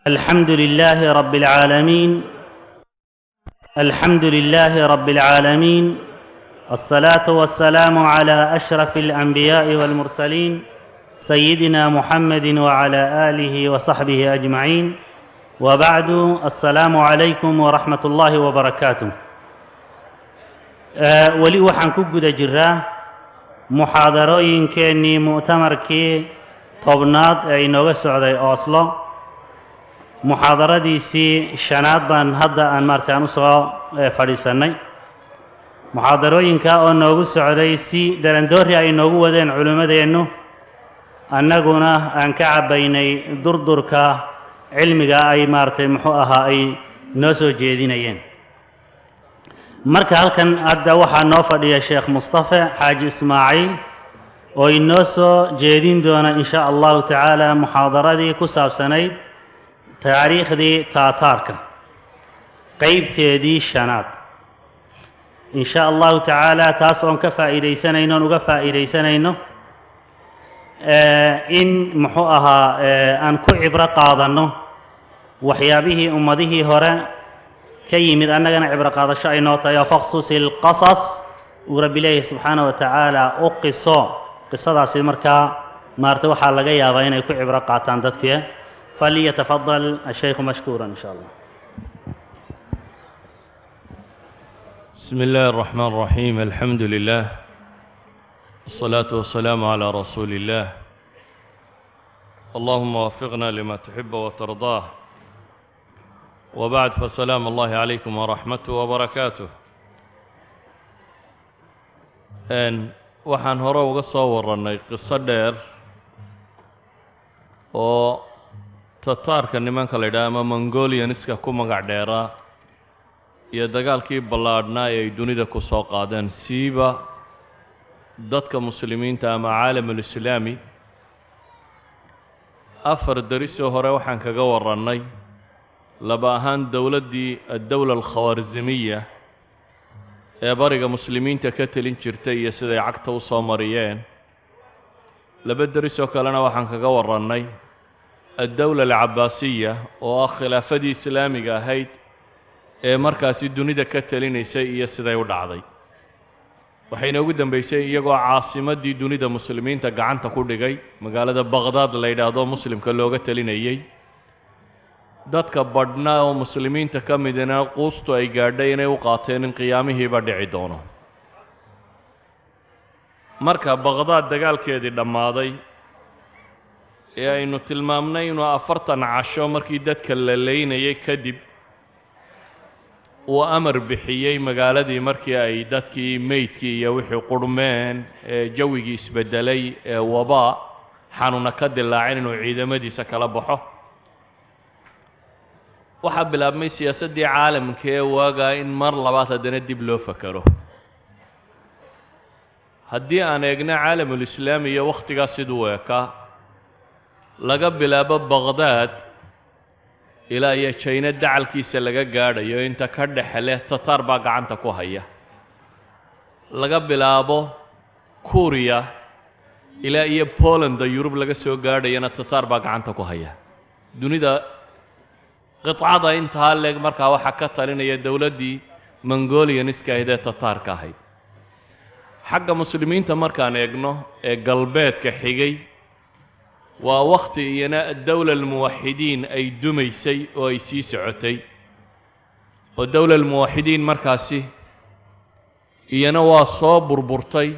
الحمد لله رب العالمين، الحمد لله رب العالمين، الصلاة والسلام على أشرف الأنبياء والمرسلين سيدنا محمد وعلى آله وصحبه أجمعين، وبعد، السلام عليكم ورحمة الله وبركاته. Weli waxaan ku guda jiraa muxaadarooyinkeennii mu'tamarkii 10aad ee inooga socday Oslo. Muxaadaradiisii shanaad baan hadda aan maaragtay aan usoo fadhiisannay. Muxaadarooyinka oo noogu socday si darandoori ay noogu wadeen culimmadeennu, annaguna aan ka cabbaynay durdurka cilmiga ay maaragtay muxuu ahaa ay noo soo jeedinayeen. Marka halkan hadda waxaa noo fadhiya Sheekh Mustafe Xaaji Ismaaciil oo inoo soo jeedin doona, in sha Allahu tacaala, muxaadaradii ku saabsanayd taariikhdii Taataarka, qeybteedii shanaad, in sha Allahu tacaala, taas oon ka faa'iidaysanayno, oon uga faa'iidaysanayno in muxuu ahaa aan ku cibro qaadanno waxyaabihii ummadihii hore ka yimid, annagana cibro qaadasho ay noo tahay oo فاقصص القصص uu Rabbi leeyahay subxaana wa tacaala u qiso qisadaasi. Markaa maarata waxaa laga yaabaa inay ku cibro qaataan dadkii. فليتفضل الشيخ مشكورا إن شاء الله. بسم الله الرحمن الرحيم، الحمد لله والصلاة والسلام على رسول الله، اللهم وفقنا لما تحب وترضاه، وبعد، فسلام الله عليكم ورحمته وبركاته. Waxaan hore uga soo warrannay qiso dheer oo Tataarka nimanka la yidhaha ama Mongolianiska ku magac dheeraa iyo dagaalkii ballaadhnaa ee ay dunida ku soo qaadeen, siiba dadka Muslimiinta ama caalamulislaami. Afar derisoo hore waxaan kaga warrannay laba ahaan dowladdii addowla alkhawaarzimiya ee bariga Muslimiinta ka telin jirtay iyo siday cagta u soo mariyeen. Laba derisoo kalena waxaan kaga warrannay addowla alcabaasiya oo ah khilaafadii islaamiga ahayd ee markaasi dunida ka telinaysay iyo siday u dhacday. Waxay inoogu dambeysay iyagoo caasimaddii dunida Muslimiinta gacanta ku dhigay, magaalada Baqhdaad la yidhaahdo Muslimka looga telinayey, dadka badhnaa oo Muslimiinta ka midina quustu ay gaadhay inay u qaateen in qiyaamihiiba dhici doono. Marka Baqhdaad dagaalkeedii dhammaaday ee aynu tilmaamnay inuu 40 casho markii dadka la leynayay kadib uu amar bixiyey magaaladii, markii ay dadkii meydkii iyo wixii qurhmeen ee jawigii isbeddelay ee wabaa xanuuna ka dilaacin, inuu ciidamadiisa kala baxo. Waxaa bilaabmay siyaasaddii caalamka ee waagaa in mar labaad haddana dib loo fakero. Haddii aan eegno caalamulislaami iyo wakhtigaas siduu ekaa, laga bilaabo Baqhdaad ilaa iyo Jayna dacalkiisa laga gaadhayo, inta ka dhexe leh Tataar baa gacanta ku haya. Laga bilaabo Kuuriya ilaa iyo Polanda Yurub laga soo gaadhayana Tataar baa gacanta ku haya. Dunida qidcada intaa leeg markaa waxaa ka talinaya dowladdii Mongolianiska ahayd ee Tataarka ahayd. Xagga Muslimiinta markaan eegno ee galbeedka xigay, waa wakhti iyana addowla almuwaxidiin ay dumaysay oo ay sii socotay, oo dowla almuwaxidiin markaasi iyana waa soo burburtay,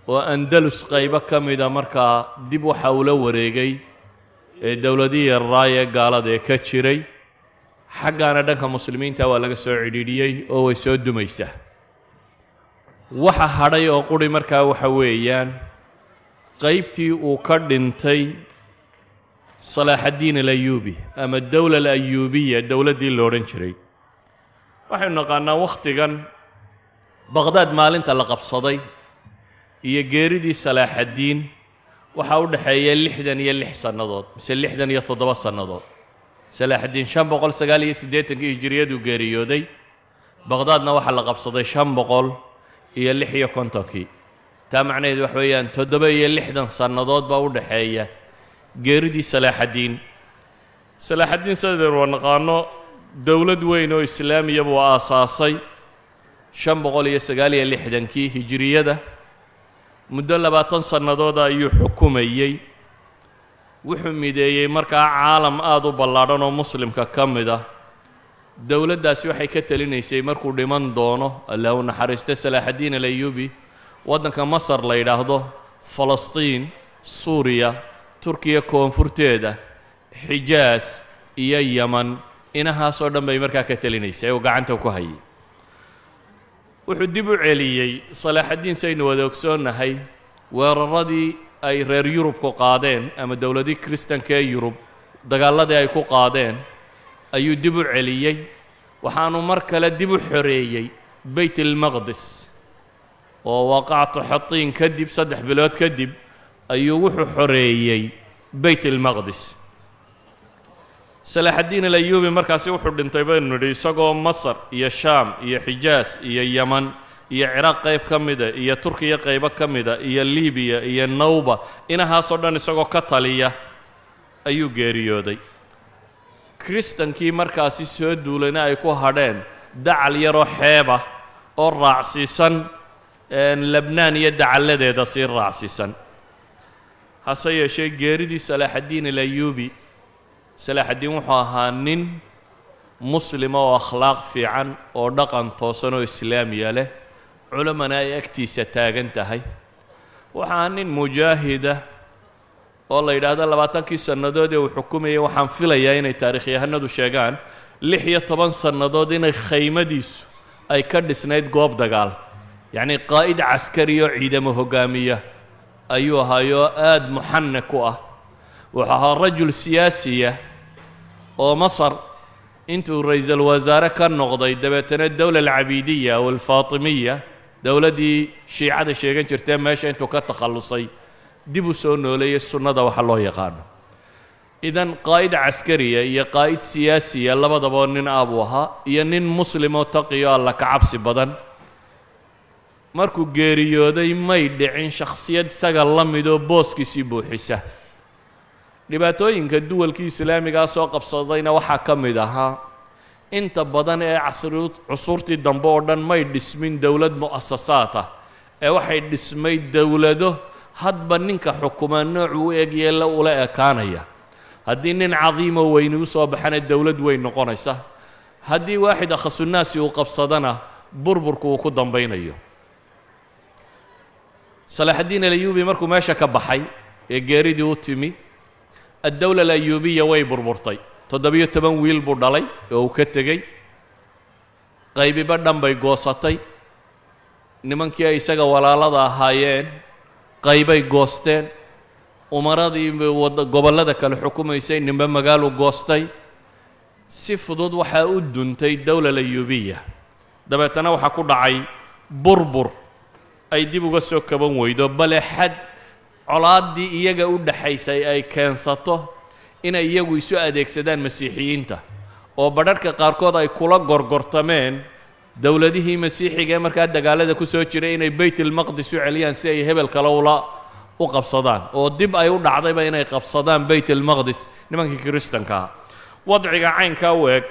oo Andalus qaybo ka mida markaa dib waxa ula wareegay ee dowladihii yarraay ee gaalada ee ka jiray. Xaggaana dhanka Muslimiinta waa laga soo cidhiidhiyey oo way soo dumaysaa. Waxa hadhay oo quri markaa waxa weeyaan qaybtii uu ka dhintay Salaaxaddiin Alayuubi ama dowla alayuubiya, dowladdii la odhan jiray. Waxaynu naqaanaa wakhtigan Baqhdaad maalinta la qabsaday iyo geeridii Salaaxaddiin waxaa u dhexeeya 66 sannadood mise 67 sannadood. Salaaxaddiin 589-kii hijiriyaduu geeriyooday, Baqhdaadna waxaa la qabsaday 556-kii. Taa macnaheedu waxa weeyaan 67 sannadood baa u dhexeeya geeridii Salaaxaddiin. Salaaxaddiin sidaynu waa naqaano dowlad weyn oo islaamiya buu aasaasay 569-kii hijiriyada. Muddo 20 sannadood ayuu xukumayey. Wuxuu mideeyey markaa caalam aada u ballaadhan oo muslimka ka mid ah. Dowladdaasi waxay ka telinaysay markuu dhiman doono, Allah u naxariistay, Salaaxaddiin Alayubi, waddanka Masar la yidhaahdo, Falastiin, Suuriya, Turkiya koonfurteeda, Xijaas iyo Yeman. Inahaasoo dhan bay markaa ka telinaysay oo gacanta ku hayay. Wuxuu dib u celiyey Salaaxaddiin, saynu wada ogsoonnahay, weeraradii ay reer Yurubku qaadeen ama dowladii Kristanka ee Yurub dagaalladii ay ku qaadeen ayuu dib u celiyey. Waxaanu mar kale dib u xoreeyey Beyt ilmaqdis oo waqactu Xatiin kadib, 3 bilood kadib ayuu wuxuu xoreeyey Beyt ilmaqdis. Salaaxaddiin Alayuubi markaasi wuxuu dhintay, baynu nidhi, isagoo Masar iyo Shaam iyo Xijaas iyo Yeman iyo Ciraaq qayb ka mida iyo Turkiya qaybo ka mida iyo Libiya iyo Nawba, inahaasoo dhan isagoo ka taliya ayuu geeriyooday. Kristankii markaasi soo duulayna ay ku hadheen dacal yaroo xeebah oo raacsiisan Lebnaan iyo dacalladeeda sii raacsiisan. Hase yeeshee geeridii Salaaxaddiin Alayuubi, Salaaxaddiin wuxuu ahaa nin muslima oo akhlaaq fiican oo dhaqan toosan oo islaamiya leh, culamana ay agtiisa taagan tahay. Wuxuu ahaa nin mujaahida oo la yidhaahdo 20-kii sannadood ee uu xukumayay, waxaan filayaa inay taarikhyahanadu sheegaan, 16 sannadood inay khaymadiisu ay ka dhisnayd goob dagaal. Yacnii qaa'id caskari oo ciidamo hoggaamiya ayuu ahaayoo aada muxanak ku ah. Wuxuu ahaa rajul siyaasiya oo Masar intuu ra-iisul wasaare ka noqday, dabeetana dowla alcabiidiya aw alfaatimiya, dowladdii shiicada sheegan jirtee, meesha intuu ka takhallusay dib u soo nooleeyey sunnada waxa loo yaqaano. Idan qaa'id caskariya iyo qaa'id siyaasiya labadaba nin ah buu ahaa, iyo nin muslim oo taqiyo Alla ka cabsi badan. Markuu geeriyooday may dhicin shakhsiyad isaga la midoo booskiisii buuxisa. Dhibaatooyinka duwalkii islaamigaa soo qabsadayna waxaa ka mid ahaa, inta badan ee casri cusuurtii dambe oo dhan may dhismin dowlad mu'asasaat ah, ee waxay dhismay dowlado hadba ninka xukumaa noocu u egyeela ula ekaanaya. Haddii nin cadiimoo weyni u soo baxana dowlad weyn noqonaysa, haddii waaxid akhasunaasi uu qabsadana burburku uu ku dambaynayo. Salaaxaddiin Alayuubi markuu meesha ka baxay ee geeridii u timi, addowla alayuubiya way burburtay. 17 wiil buu dhalay oo uu ka tegey, qaybiba dhan bay goosatay. Nimankii ay isaga walaalada ahaayeen qaybay goosteen, umaradii gobollada kale xukumaysay ninba magaalu goostay. Si fudud waxaa u duntay dowla alayuubiya. Dabeetana waxaa ku dhacay burbur ay dib uga soo kaban weydo, bale xad colaaddii iyaga u dhaxaysay ay keensato inay iyagu isu adeegsadaan masiixiyiinta, oo badharhka qaarkood ay kula gorgortameen dowladihii masiixiga ee markaa dagaalada ku soo jiray inay Beyt ilmaqdis u celiyaan si ay hebel kale ula u qabsadaan, oo dib ay u dhacdayba inay qabsadaan Beyt ilmaqdis nimankii kiristanka ah. Wadciga caynkaa u eg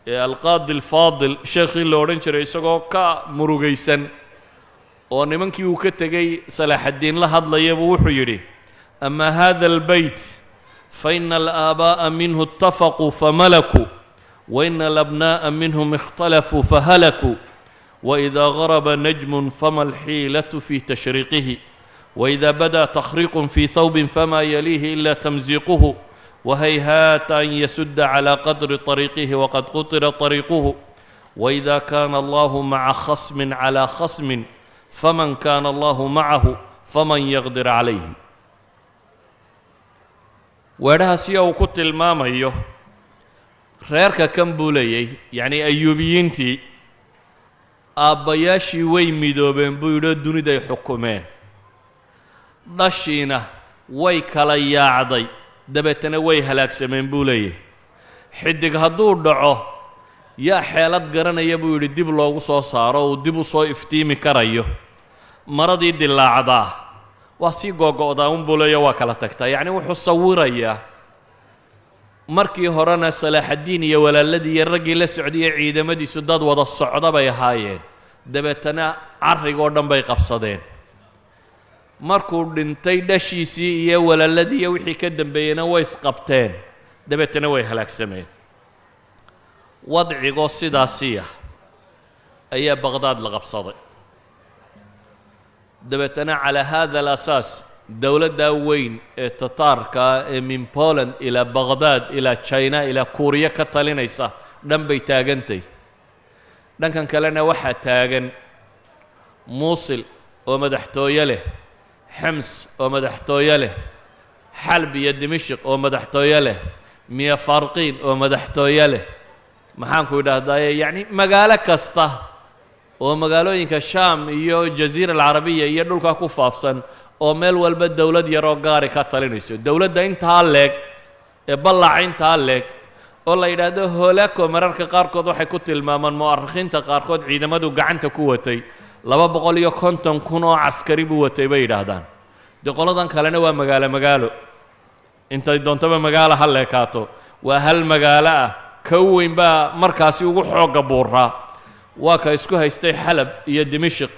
ee Alqaadi Alfaadil sheekhii la odhan jiray, isagoo ka murugaysan oo nimankii uu ka tegey Salaaxaddiin la hadlaya, buu wuxuu yidhi: "Ama hada albeyt faina alaabaa'a minhu itafaquu famalakuu, waina alabnaa'a minhum ikhtalafuu fahalakuu. وإذا غرب نجم فما الحيلة في تشريقه، وإذا بدا تخريق في ثوب فما يليه إلا تمزيقه، وهيهات أن يسد على قدر طريقه وقد قطر طريقه. وإذا كان الله مع خصم على خصم، فمن كان الله معه فمن يقدر عليه." Weedhaha si uu ku tilmaamayo reerka kan buu leeyay, yacnii Ayuubiyiintii aabbayaashii way midoobeen buu yidhi oo duniday xukumeen, dhashiina way kala yaacday, dabeetana way halaagsameen buu leeyahy. Xidig hadduu dhaco yaa xeelad garanaya, buu yidhi, dib loogu soo saaro uu dib u soo iftiimi karayo? Maradii dilaacdaa waa sii googo'daa un, buu leeya, waa kala tagtaa. Yacni wuxuu sawirayaa Markii horena Salaaxaddiin iyo walaaladii iyo raggii la socdayey ciidamadiisu dad wada socda bay ahaayeen, dabeetana carrigoo dhan bay qabsadeen. Markuu dhintay dhashiisii iyo walaaladii iyo wixii ka dambeeyeyna way isqabteen, dabeetana way halaagsameen. Wadcigoo sidaasiya ayaa Baqhdaad la qabsaday. Dabeetana calaa hada alasaas dowladdaa weyn ee Tataarka ee min Poland ilaa Baqhdaad ilaa China ilaa Kuuriya ka talinaysa dhan bay taagantay. Dhankan kalena waxaa taagan Muusil oo madaxtooye leh, Xems oo madaxtooye leh, Xalb iyo Dimashik oo madaxtooye leh, Miyafarqiin oo madaxtooye leh, maxaanku idhaahdaaye, yacni magaalo kasta oo magaalooyinka Shaam iyo Jaziira Alcarabiya iyo dhulkaa ku faafsan oo meel walba dowlad yaroo gaari ka talinayso. Dowladda intaa leeg ee ballaca intaa leeg oo la yidhaahdo Holako, mararka qaarkood waxay ku tilmaamaan mu'arikhiinta qaarkood ciidamadu gacanta ku watay 250,000 oo caskari buu watay bay yidhaahdaan. Dee qoladan kalena waa magaalo magaalo, intay doontaba magaalo ha leekaato, waa hal magaalo ah ka weyn baa markaasi ugu xoogga buuraa. Waa ka isku haystay Xalab iyo Dimashik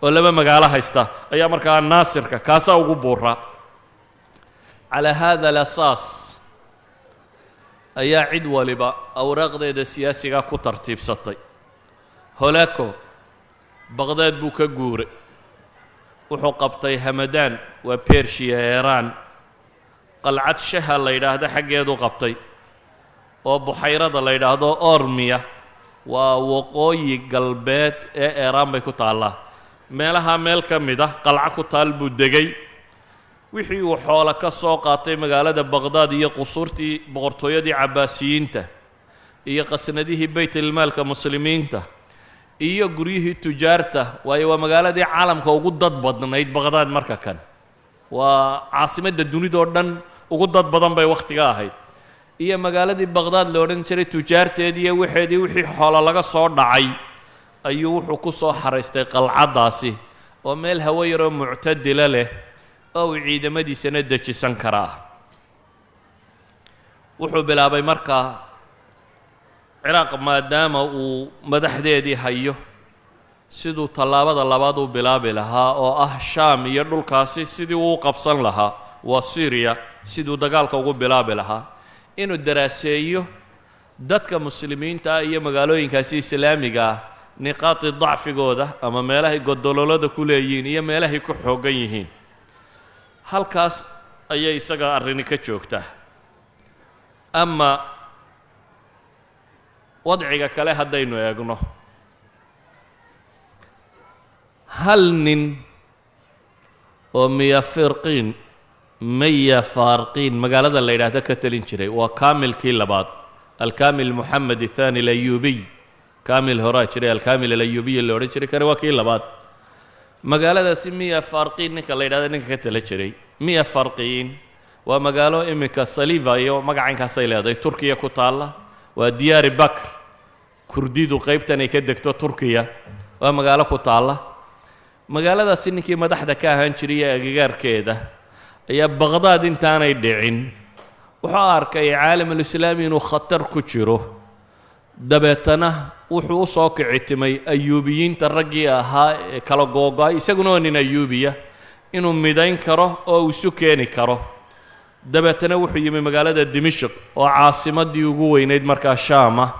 oo laba magaalo haysta ayaa markaa Naasirka kaasaa ugu buuraa. Calaa hada alasaas ayaa cid waliba awraaqdeeda siyaasigaa ku tartiibsatay. Holako Baqhdaad buu ka guuray, wuxuu qabtay Hamadaan, waa Bershiya Eeraan, qalcad Shaha la yidhaahdo xaggeedu qabtay oo buxayrada la yidhaahdo Ormiya, waa waqooyi galbeed ee Eeraan bay ku taallaa. Meelaha meel ka mid ah qalco ku taal buu degay. Wixii uu xoolo ka soo qaatay magaalada Baqhdaad iyo qusuurtii boqortooyadii Cabbaasiyiinta iyo qasnadihii baytilmaalka muslimiinta iyo guryihii tujaarta, waayo waa magaaladii caalamka ugu dad badnayd Baqhdaad marka kan, waa caasimadda dunidoo dhan ugu dad badan bay wakhtiga ahayd, iyo magaaladii Baqhdaad la odhan jiray tujaarteedii iyo waxeedii wixii xoolo laga soo dhacay ayuu wuxuu ku soo xaraystay qalcaddaasi oo meel hawo yaroo muctadila leh oo uu ciidamadiisana dejisan karaa. Wuxuu bilaabay markaa Ciraaq maadaama uu madaxdeedii hayo siduu tallaabada labaad u bilaabi lahaa oo ah Shaam iyo dhulkaasi sidii uu qabsan lahaa, waa Syriya, siduu dagaalka ugu bilaabi lahaa, inuu daraaseeyo dadka muslimiinta ah iyo magaalooyinkaasi islaamiga ah niqaati dacfigooda ama meelahay godololada ku leeyihiin iyo meelahay ku xooggan yihiin. Halkaas ayay isaga arrini ka joogtaa. Ama wadciga kale haddaynu eegno, hal nin oo Miyafirqiin Maya Faarqiin magaalada la yidhaahdo ka talin jiray, waa kaamilkii labaad, Alkaamil Moxamed Athani Alayuubiy. Kaamil horaa jiray, Alkaamil Alayuubiy la odhan jiray, kani waa kii labaad. Magaaladaasi Miya Faarqiin ninka la yidhahdo ninka ka tala jiray, Miya Farqiin waa magaalo iminka Saliva iyo magacaynkaasay leedahay, Turkiya ku taalla, waa Diyaari Bakr, Kurdidu qaybtan ay ka degto Turkiya, waa magaalo ku taalla. Magaaladaasi ninkii madaxda ka ahaan jiray ee agagaarkeeda ayaa Baqhdaad intaanay dhicin wuxuu arkay caalamulislaami inuu khatar ku jiro. Dabeetana wuxuu u soo kicitimay Ayuubiyiinta raggii ahaa ee kala googo-ay, isaguna waa nin Ayuubiya, inuu midayn karo oo uu isu keeni karo. Dabeetana wuxuu yimi magaalada Dimashik oo caasimaddii ugu weynayd markaa Shaama.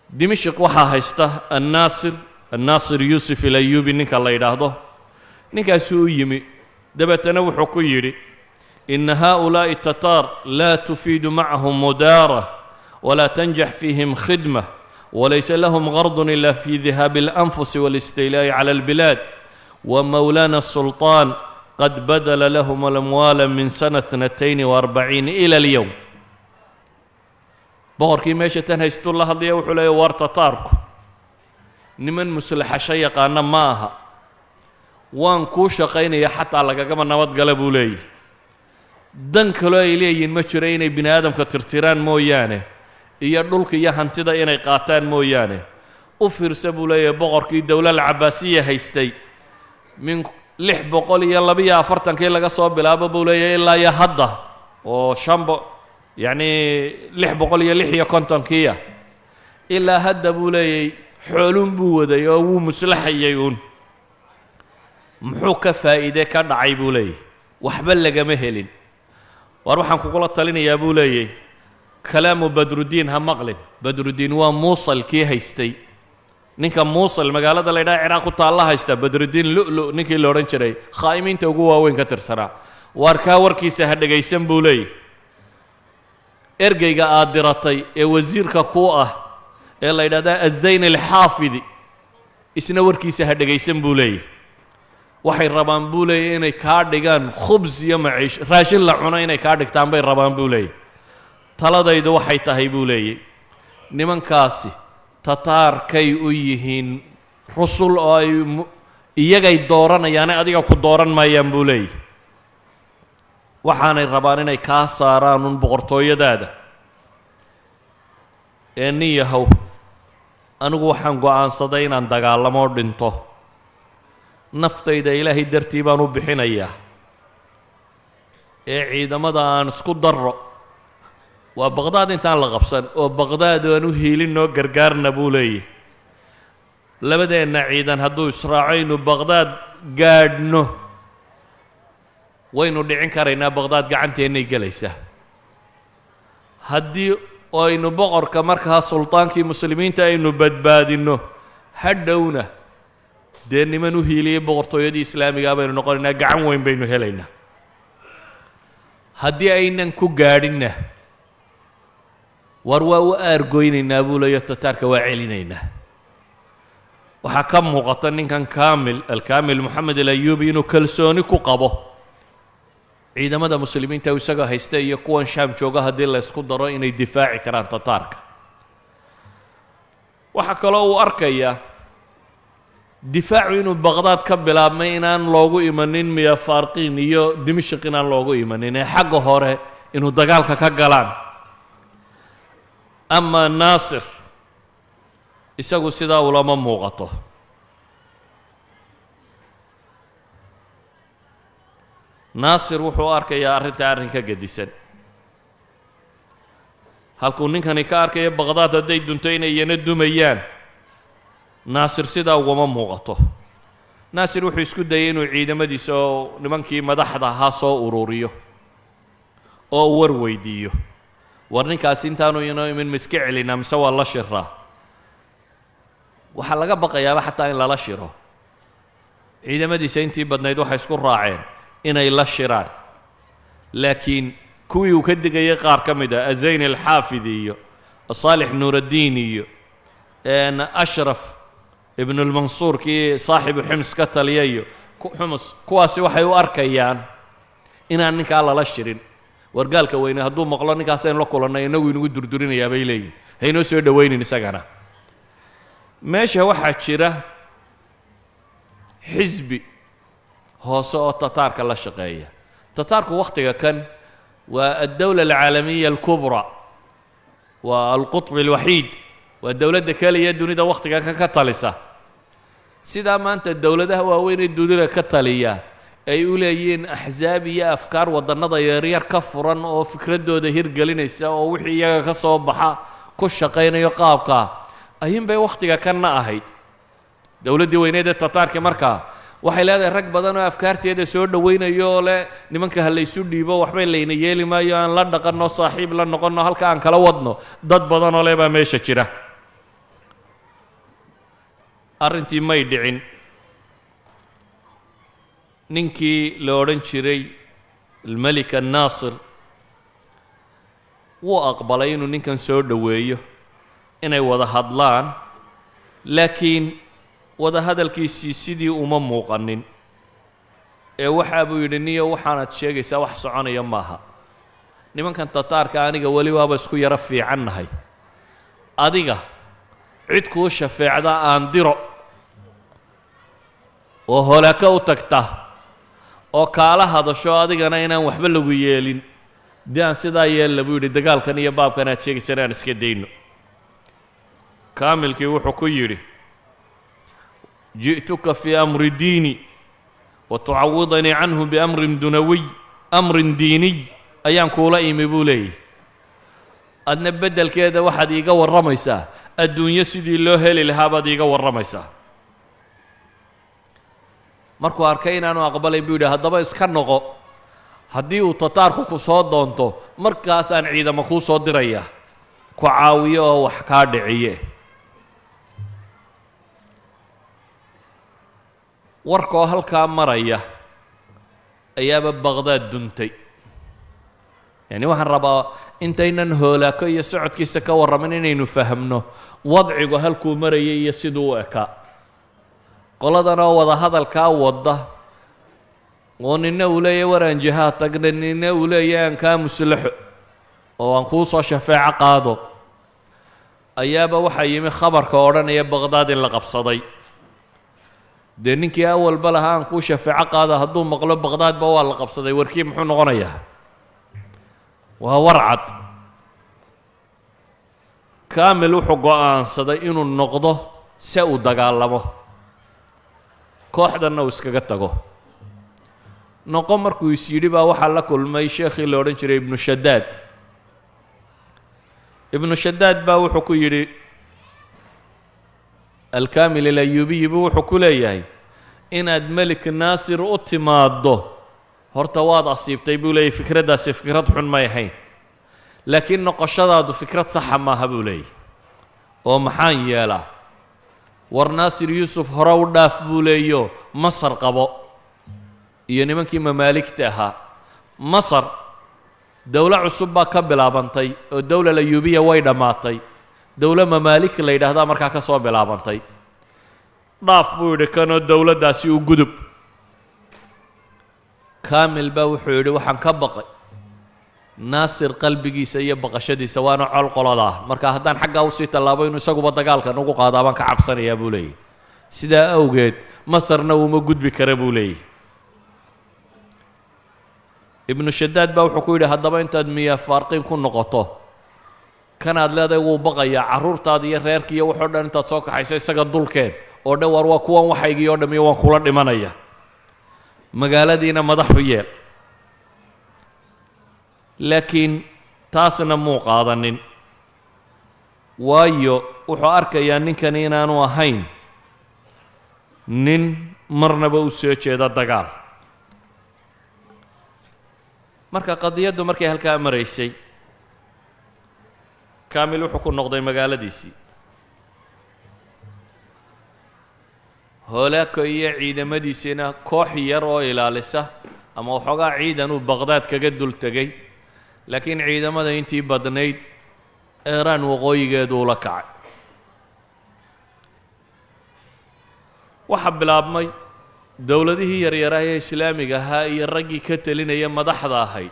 Dimashik waxaa haysta Annaasir Yuusuf Alayuubi ninka la yidhaahdo. Ninkaasuu u yimi, dabeetana wuxuu ku yidhi: ina haaulaa'i tataar laa tufiidu macahum mudaara walaa tanjax fiihim khidma walaysa lahum gardun ila fi dihaabi alanfusi walistiilaa'i cala albilaad, wamawlaana asulطaan qad badala lahum alamwaala min sana 42 ila alyowm. Boqorkii meesha tan haystuu la hadlaya, wuxuu leeya: war tataarku niman muslaxasho yaqaana ma aha, waan kuu shaqaynaya xataa lagagama nabadgala buu leeyahy. Dan kaloo ay leeyihiin ma jiro inay bini aadamka tirtiraan mooyaane iyo dhulka iyo hantida inay qaataan mooyaane. U fiirsa buu leeyahay, boqorkii dowlal Cabaasiya haystay min 642-kii laga soo bilaabo buu leeyahay ilaa iyo hadda oo shanbo Yacnii 656-kiiya ilaa hadda buu leeyay xooluun buu waday oo wuu muslaxayay uun. Muxuu ka faa'iide ka dhacay buu leeyay? Waxba lagama helin. Waar waxaan kugula talinayaa buu leeyay, kalaamu Badruddiin ha maqlin. Badruddiin waa Muusal kii haystay, ninka Muusal magaalada la ydhaha Ciraaq ku taalla haysta, Badruddiin Lu'lu ninkii la odhan jiray, khaa'imiinta ugu waaweyn ka tirsanaa. Waar kaa warkiisa ha dhegaysan buu leeyay. Ergeyga aad diratay ee wasiirka kuu ah ee la yidhahdaa Azayn Alxaafidi, isna warkiisa ha dhegaysan buu leeyay. Waxay rabaan buu leeyay inay kaa dhigaan khubs iyo maciish, raashin la cuno inay kaa dhigtaan bay rabaan buu leeyay. Taladaydu waxay tahay buu leeyay, nimankaasi Tataarkay u yihiin rusul oo ay iyagay dooranayaane adiga ku dooran maayaan buu leeyay. Waxaanay rabaan inay kaa saaraan un boqortooyadaada. Ee nin yahow, anigu waxaan go'aansaday inaan dagaalamo oo dhinto. Naftayda Ilaahay dartii baan u bixinayaa. Ee ciidamada aan isku darro, waa Baqhdaad intaan la qabsan, oo Baqhdaad aan u hiilinoo gargaarna buu leeyahy. Labadeenna ciidan hadduu israaco aynu Baqhdaad gaadhno, waynu dhicin karaynaa, Baqhdaad gacanteennay gelaysaa. Haddii aynu boqorka markaa sultaankii muslimiinta aynu badbaadinno, hadhowna dee niman u hiiliyey boqortooyadii islaamigaa baynu noqonaynaa, gacan weyn baynu helaynaa. Haddii aynan ku gaadhinna, war waa u aargoynaynaa buu leeyo, Tataarka waa celinaynaa. Waxaa ka muuqata ninkan Kaamil, Alkaamil Moxamed Alayubi, inuu kalsooni ku qabo ciidamada muslimiinta isaga haysta iyo kuwan Shaam jooga haddii la ysku daro inay difaaci karaan Tataarka. Waxaa kaloo uu arkayaa difaacu inuu Baqhdaad ka bilaabmay, inaan loogu imanin Miyafaarqiin iyo Dimashq, inaan loogu imanin ee xagga hore inuu dagaalka ka galaan. Ama Naasir isagu sidaa ulama muuqato. Naasir wuxuu arkayaa arrintaa arrin ka gedisan. Halkuu ninkani ka arkayo Baqhdaad hadday dunto inay iyana dumayaan, Naasir sidaa ugama muuqato. Naasir wuxuu isku dayay inuu ciidamadiisa oo nimankii madaxda ahaa soo ururiyo oo war weydiiyo: war ninkaasi intaanu inoo imin ma iska celinaa mise waa la shiraa? Waxaa laga baqayaaba xataa in lala shiro. Ciidamadiisa intii badnayd waxay isku raaceen inay la shiraan, laakiin kuwii uu ka digayay qaar ka mid ah, Azayn Alxaafidi iyo Saalix Nuuraddiin iyo Ashraf Ibnulmansuur kii saaxibu Xims ka taliya iyo Xumus, kuwaasi waxay u arkayaan inaan ninkaa lala shirin. Wargaalka weyne hadduu maqlo ninkaasaynu la kulannay, inagu inagu durdurinayaa bay leeyihin, haynoo soo dhowaynin isagana. Meesha waxaa jira xisbi hoose oo Tataarka la shaqeeya. Tataarku wakhtiga kan waa addawla alcaalamiya alkubra, waa alqutb alwaxiid, waa dowladda keliya dunida wakhtiga kan ka talisa. Sidaa maanta dowladaha waaweyn ee dunida ka taliya ay u leeyihiin axsaab iyo afkaar waddannada yaryar ka furan oo fikraddooda hirgelinaysa oo wixii iyaga ka soo baxa ku shaqaynayo, qaabkaa ayuun bay wakhtiga kanna ahayd. Dowladdii weyneed ee Tataarka markaa waxay leedahay rag badan oo afkaarteeda soo dhowaynayo oo leh nimanka ha laysu dhiibo, waxbay layna yeeli maayo, aan la dhaqanno, saaxiib la noqonno, halka aan kala wadno. Dad badan oo leh baa meesha jira. Arrintii may dhicin. Ninkii la odhan jiray Almelik Annaasir wuu aqbalay inuu ninkan soo dhoweeyo, inay wada hadlaan, laakiin wada hadalkiisii sidii uma muuqanin. Ee waxaa buu yidhi: niyo, waxaanaad sheegaysaa wax soconaya maaha. Nimankan Tataarka aniga weli waaba isku yaro fiicannahay. Adiga cid kuu shafeecda aan diro oo holaako u tagta oo kaala hadasho, adigana inaan waxba lagu yeelin. Dee aan sidaa yeella buu yidhi, dagaalkan iyo baabkan aad sheegaysana aan iska dayno. Kaamilkii wuxuu ku yidhi: ji'tuka fii amri diini wa tucawidanii canhu biamrin dunawiy, amrin diiniy ayaan kuula imi buu leeyahy. Adna beddelkeeda waxaad iiga warramaysaa adduunyo sidii loo heli lahaa baad iiga warramaysaa. Markuu arkay inaanu aqbalay buu yidhi, haddaba iska noqo, haddii uu tataarku ku soo doonto markaasaan ciidamo kuu soo diraya ku caawiyo oo wax kaa dhiciye. Warkoo halkaa maraya ayaaba Baqhdaad duntay. Yacni waxaan rabaa intaynan hoolaako iyo socodkiisa ka warramin inaynu fahamno wadcigu halkuu marayay iyo siduu u ekaa. Qoladan oo wada hadalkaa wadda oo nina uu leeyahy war aan jihaad tagna, nina uu leeyahy aan kaa muslaxo oo aan kuu soo shafeeco qaado, ayaaba waxaa yimi khabarka odhanaya Baqhdaad in la qabsaday. Dee ninkii awalba lahaa aan kuu shafeeco qaado hadduu maqlo Baqhdaadba waa la qabsaday, warkii muxuu noqonayaa? Waa war cad. Kaamil wuxuu go'aansaday inuu noqdo se uu dagaalamo, kooxdanna uu iskaga tago. Noqo markuu is yidhi baa waxaa la kulmay sheekhii la odhan jiray Ibnu Shadaad. Ibnu Shadaad baa wuxuu ku yidhi Alkaamil Alayuubiyi buu wuxuu ku leeyahay, inaad Melik Naasir u timaaddo horta waad asiibtay buu leeyahy, fikraddaasi fikrad xun may ahayn, laakiin noqoshadaadu fikrad saxa maaha buu leeyahy. Oo maxaan yeelaa? War Naasir Yuusuf hore u dhaaf buu leeyo, Masar qabo iyo nimankii mamaaligta ahaa. Masar dowlo cusub baa ka bilaabantay oo dowla Layuubiya way dhammaatay, dowlo mamaalik la yidhaahdaa markaa ka soo bilaabantay. Dhaaf buu yidhi kanoo dowladdaasi u gudub. Kaamil baa wuxuu yidhi, waxaan ka baqay Naasir qalbigiisa iyo baqashadiisa, waana col qoladaa, marka haddaan xaggaa usii tallaabo inuu isaguba dagaalka nagu qaadaa baan ka cabsanayaa buu leeyahy. Sidaa awgeed Masarna uuma gudbi kara buu leeyahy. Ibnu Shadaad baa wuxuu ku yidhi, haddaba intaad miyaa faarqiin ku noqoto kanaad leedahay wuu baqayaa, carruurtaada iyo reerkii iyo waxoo dhan intaad soo kaxayso isaga dulkeen oo dhan, war waa kuwan waxaygii oo dham iyo waan kula dhimanaya, magaaladiina madaxu yeel. Laakiin taasna muu qaadanin, waayo wuxuu arkayaa ninkani inaanu ahayn nin marnaba u soo jeeda dagaal. Marka qadiyaddu markay halkaa maraysay, Kaamil wuxuu ku noqday magaaladiisii. Hoolaako iyo ciidamadiisiina koox yar oo ilaalisa ama waxoogaa ciidan uu Baqhdaad kaga dul tegay, laakiin ciidamada intii badnayd Eeraan waqooyigeedu ula kacay. Waxaa bilaabmay dowladihii yaryaraa ee islaamiga ahaa iyo raggii ka telinaya madaxda ahayd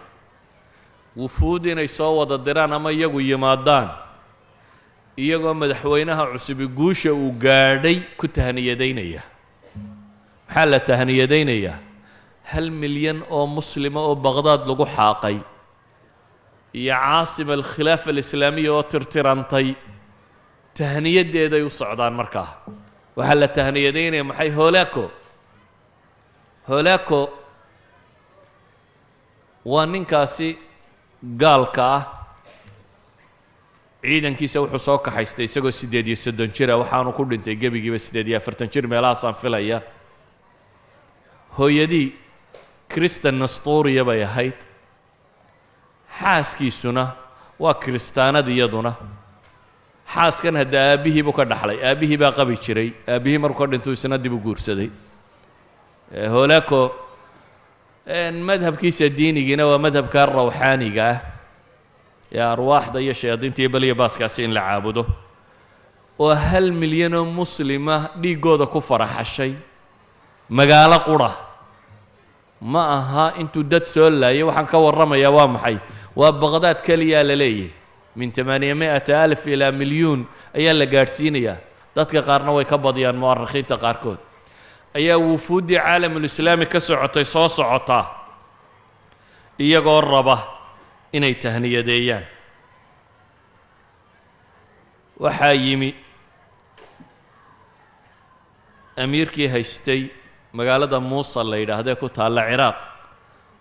wufuud inay soo wada diraan ama iyagu yimaadaan, iyagoo madaxweynaha cusubi guusha uu gaadhay ku tahniyadaynaya. Maxaa la tahniyadaynayaa? 1 milyan oo muslima oo Baqhdaad lagu xaaqay iyo caasima alkhilaafa alislaamiya oo tirtirantay tahniyaddeeday u socdaan. Markaa waxaa la tahniyadaynaya maxay? Hoolaako. Hoolaako waa ninkaasi gaalka ah, ciidankiisa wuxuu soo kaxaystay isagoo 38 jira, waxaanu ku dhintay gebigiiba 48 jir meelahaasaan filaya. Hooyadii Kristan Nastuuriya bay ahayd, xaaskiisuna waa kiristaanad iyaduna. Xaaskan hadda aabbihii buu ka dhaxlay, aabbihii baa qabi jiray, aabbihii markuu ka dhintuu isna dib u guursaday. Hoolaako madhabkiisa diinigiina waa madhabka rawxaaniga ah ee arwaaxda iyo shayaadiinta iyo beliya baaskaasi in la caabudo, oo 1 milyan oo muslima dhiiggooda ku faraxashay magaalo qura. Ma aha intuu dad soo laayay, waxaan ka warramayaa waa maxay? Waa Baqhdaad keliyaa la leeyahy. Min 800,000 ilaa milyuun ayaa la gaadhsiinayaa, dadka qaarna way ka badiyaan mu'arikhiinta qaarkood. Ayaa wufuuddii caalamulislaami ka socotay soo socotaa iyagoo raba inay tahniyadeeyaan. Waxaa yimi amiirkii haystay magaalada Muusal la yidhaahdee ku taalla Ciraaq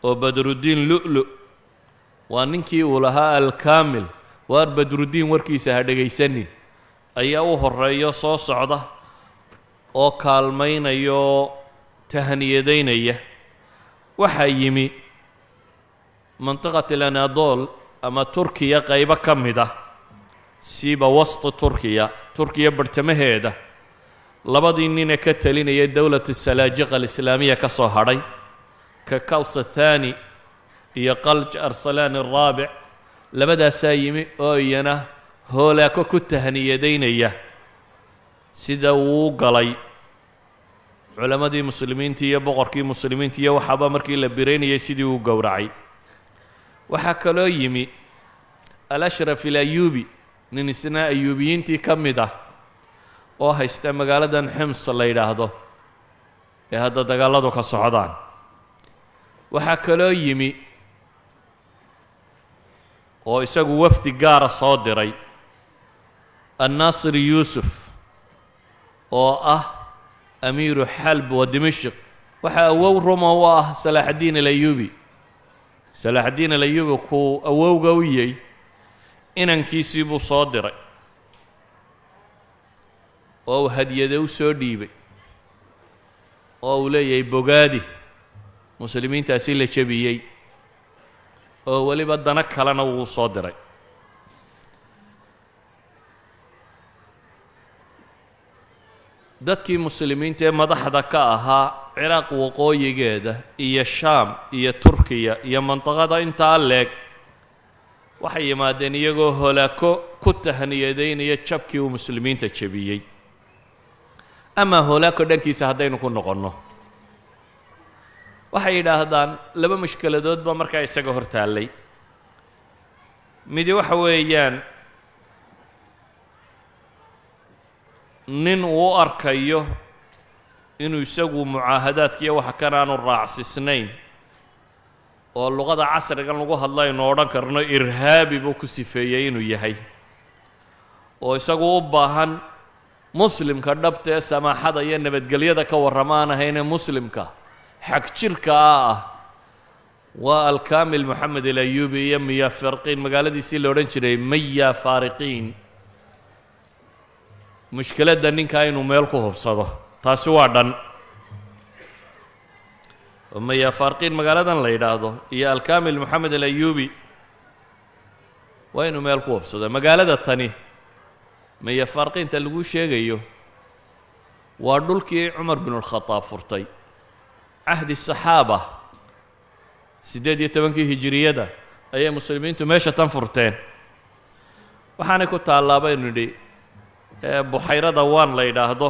oo Badruddiin Lu'lu, waa ninkii uu lahaa Alkaamil, Waar Badruddiin warkiisa ha dhegaysanin, ayaa u horeeyo soo socda oo kaalmaynaya oo tahaniyadaynaya. Waxaa yimi mantiqat alanadol ama Turkiya qaybo ka mid ah, siiba wasti Turkiya, Turkiya bartamaheeda, labadii nine ka talinaya dowlat salaajiqa alislaamiya ka soo hadhay, ka Kaws athaani iyo Qalj Arsalaan alraabic, labadaasaa yimi oo iyana Hoolaako ku tahniyadaynaya sida uu galay culammadii muslimiinta iyo boqorkii muslimiinta iyo waxaaba markii la biraynayay sidii uu gowracay. Waxaa kaloo yimi Alashraf Alayuubi, nin isna Ayuubiyiintii ka mid ah oo haysta magaaladan Xims la yidhaahdo ee hadda dagaaladu ka socdaan. Waxaa kaloo yimi oo isagu wafdi gaara soo diray Annaasir Yuusuf oo ah amiiru Xalb wa Dimashq. Waxaa awow ruma u ah Salaaxaddiin Alayuubi. Salaaxaddiin Alayuubi kuu awowga u yey inankiisii buu soo diray oo uu hadyade u soo dhiibay oo uu leeyahay bogaadi muslimiintaasi la jebiyey, oo weliba dano kalena wuu soo diray. Dadkii muslimiinta ee madaxda ka ahaa Ciraaq waqooyigeeda iyo Shaam iyo Turkiya iyo mandaqada intaa leeg waxay yimaadeen iyagoo Holaako ku tahniyadaynaya jabkii uu muslimiinta jebiyey. Amaa Holaako dhankiisa haddaynu ku noqonno, waxay yidhaahdaan laba mushkiladoodba markaa isaga hor taallay. Midi waxa weeyaan nin uu u arkayo inuu isagu mucaahadaadkiiyo waxa kan aanu raacsisnayn, oo luqada casrigan lagu hadlaynu odhan karno irhaabi buu ku sifeeyey inuu yahay, oo isagu u baahan muslimka dhabta ee samaaxada iyo nabadgelyada ka warrama aan ahaynee muslimka xag jirka ah. Waa Alkaamil Moxamed Alayubi iyo Miya Farqiin, magaaladiisii la odhan jiray Maya Faariqiin. Mushkiladda ninkaa inuu meel ku hubsado taasi waa dhan. Maya Faarqiin magaaladan la yidhaahdo iyo Alkaamil Moxamed Alayubi waa inuu meel ku hubsado. Magaalada tani Maya Faarqiinta lagu sheegayo waa dhulkii Cumar binulkhadaab furtay cahdi saxaaba, 18-kii hijiriyada ayay muslimiintu meesha tan furteen. Waxaanay ku taallaa baynu nidhi buxayrada Waan la yidhaahdo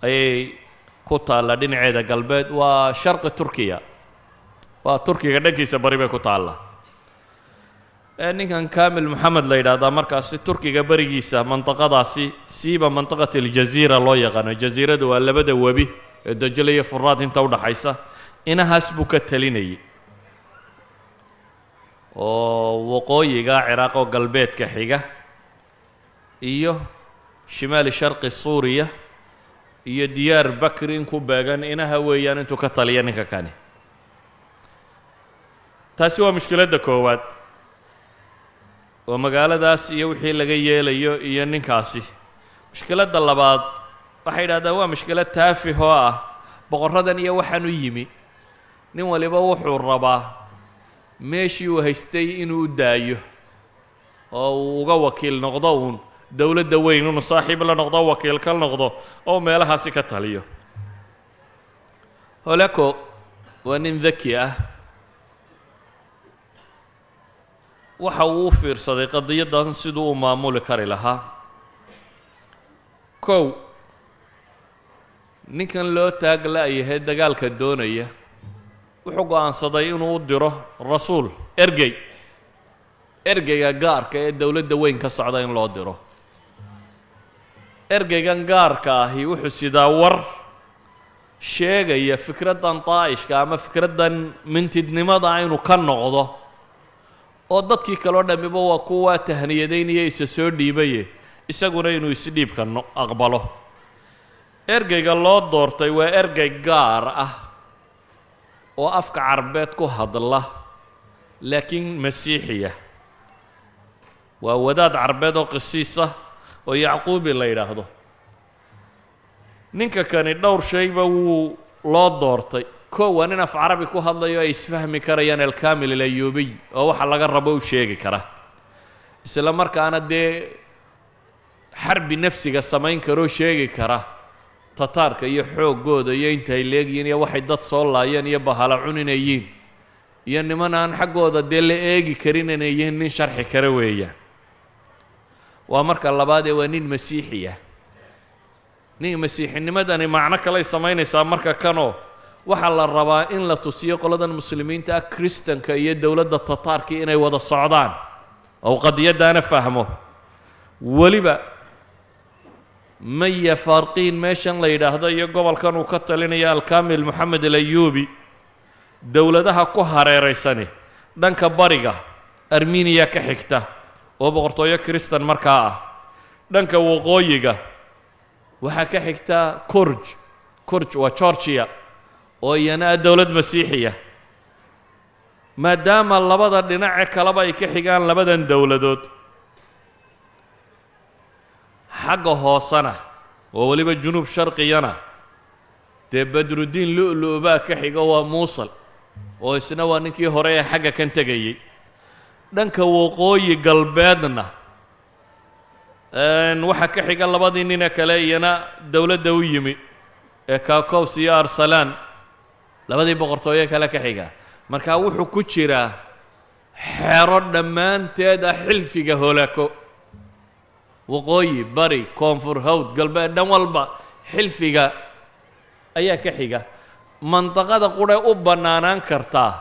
ayay ku taallaa dhinaceeda galbeed, waa sharqi Turkiya, waa Turkiga dhankiisa bari bay ku taallaa. Ninkan Kamil Moxamed la yidhaahdaa markaasi Turkiga berigiisa mandaqadaasi, siiba mandaqat aljaziira loo yaqaano, jasiiradu waa labada webi ee Dajle iyo Furaad inta udhaxaysa, inahaas buu ka talinayay oo waqooyiga Ciraaq oo galbeedka xiga iyo shimaali sharqi Suuriya iyo Diyaar Bakri in ku beegan inaha weeyaan intuu ka taliya ninka kani. Taasi waa mushkiladda koowaad oo magaaladaas iyo wixii laga yeelayo iyo ninkaasi. Mushkiladda labaad waxay yidhahdaan waa mushkilad taafih oo ah boqorradan iyo waxaan u yimi nin waliba wuxuu rabaa meeshii uu haystay inuu u daayo oo uu uga wakiil noqdo uun dowladda weyn, inuu saaxiib la noqdo, wakiil ka noqdo oo meelahaasi ka taliyo. Holako waa nin daki ah, waxa uu u fiirsaday qadiyaddan siduu u maamuli kari lahaa. Kow, ninkan loo taag la-yahay dagaalka doonaya wuxuu go'aansaday inuu u diro rasuul, ergey, ergeyga gaarka ee dowladda weyn ka socda in loo diro. Ergeygan gaarka ahi wuxuu sidaa war sheegaya fikraddan daa'ishka ama fikraddan mintidnimada inuu ka noqdo, oo dadkii kaloo dhammiba waa kuwaa tahniyadaynaya isa soo dhiibaye, isaguna inuu isdhiibka no aqbalo. Ergeyga loo doortay waa ergey gaar ah oo afka Carbeed ku hadla laakiin masiixiya. Waa wadaad carbeed oo qisiis ah oo Yacquubi la yidhaahdo. Ninka kani dhowr shayba wuu loo doortay. Koo, waa nin af carabi ku hadlayo ay isfahmi karayaan Alkamil Alayuubiy, oo waxa laga rabo u sheegi kara, isla markaana dee xarbi nafsiga samayn karoo sheegi kara Tataarka iyo xooggooda iyo inta ay leegyihiin iyo waxay dad soo laayeen iyo bahala cuninayiin iyo niman aan xaggooda dee la eegi karin inay yihiin, nin sharxi kara weeyaan. Waa marka labaadee, waa nin masiixiya. Nin masiixinimadani macno kaley samaynaysaa. Marka kanoo waxaa la rabaa in la tusiyo qoladan muslimiinta ah Kristanka iyo dowladda Tataarka inay wada socdaan oo qadiyaddaana fahmo. Weliba Maya Faarqiin meeshan la yidhaahdo iyo gobolkan uu ka talinaya Alkamil Moxamed Alayuubi, dowladaha ku hareeraysani, dhanka bariga Armeniya ka xigta oo boqortooyo Kristan markaa ah, dhanka waqooyiga waxaa ka xigta Kurj. Kurj waa Georgia oo iyana ah dowlad masiixiya. Maadaama labada dhinace kaleba ay ka xigaan labadan dowladood, xagga hoosena oo weliba junuub sharqiyana dee Badruddiin Lu'lu' baa ka xigo, waa Muusal oo isna waa ninkii hore ee xagga kan tegayey. Dhanka waqooyi galbeedna waxaa ka xiga labadii nine kale iyana dowladda u yimi ee Kakows iyo Arsalaan, labadii boqortooyo kale ka xiga. Marka wuxuu ku jiraa xero dhammaanteed ah xilfiga Holako. Waqooyi, bari, koonfur, hawd, galbeed, dhan walba xilfiga ayaa ka xiga. Mandaqada qudhe u bannaanaan kartaa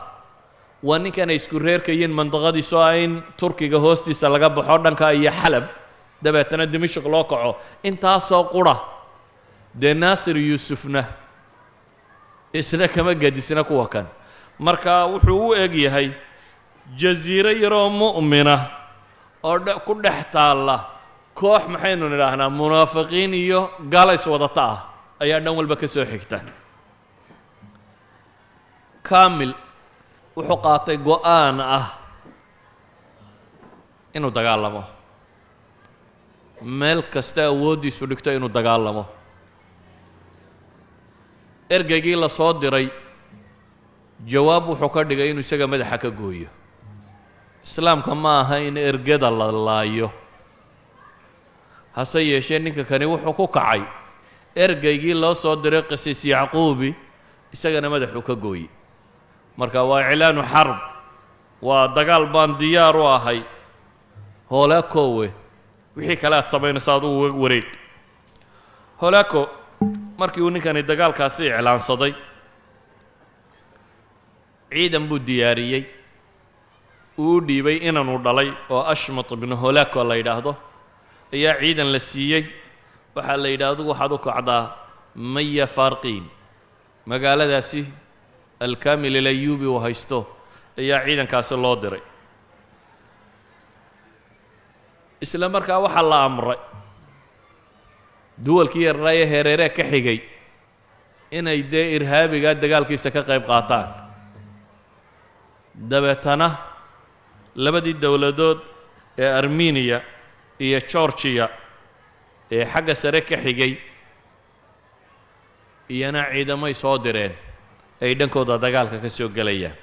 waa ninkan ay isku reerkayiin mandaqadiisu ah in Turkiga hoostiisa laga baxo dhanka iyo Xalab, dabeetana Dimashq loo kaco, intaasoo qura. Dee Naasir Yuusufna isna kama gedisna kuwa kan. Marka wuxuu u eg yahay jasiiro yaroo mu'mina oo ku dhex taalla koox, maxaynu nidhaahnaa, munaafiqiin iyo gaalays wadata ah ayaa dhan walba ka soo xigta. Kamil wuxuu qaatay go'aan ah inuu dagaalamo, meel kasta awooddiisu dhigto inuu dagaalamo. Ergeygii la soo diray jawaab wuxuu ka dhigay inuu isaga madaxa ka gooyo. Islaamka ma aha in ergada la laayo, hase yeeshee ninka kani wuxuu ku kacay ergeygii loo soo diray qisiis Yacquubi, isagana madaxuu ka gooyey. Marka waa iclaanu xarb, waa dagaal baan diyaar u ahay Hoolaakowe, wixii kale aad samaynayso adugu wareeg. Hoolaako markii uu ninkani dagaalkaasi iclaansaday, ciidan buu diyaariyey, uu u dhiibay inanuu dhalay oo Ashmat ibnu Holaako la yidhaahdo ayaa ciidan la siiyey. Waxaa la yidhi, adigu waxaad u kacdaa Maya Faarqiin, magaaladaasi Alkamil Alayuubi uu haysto ayaa ciidankaasi loo diray. Isla markaa waxaa la amray duwalkii yarraa ee hereeree ka xigay inay dee irhaabigaa dagaalkiisa ka qayb qaataan. Dabeetana labadii dowladood ee Armeniya iyo Georgiya ee xagga sare ka xigay iyana ciidamay soo direen ay dhankooda dagaalka ka soo gelayaan.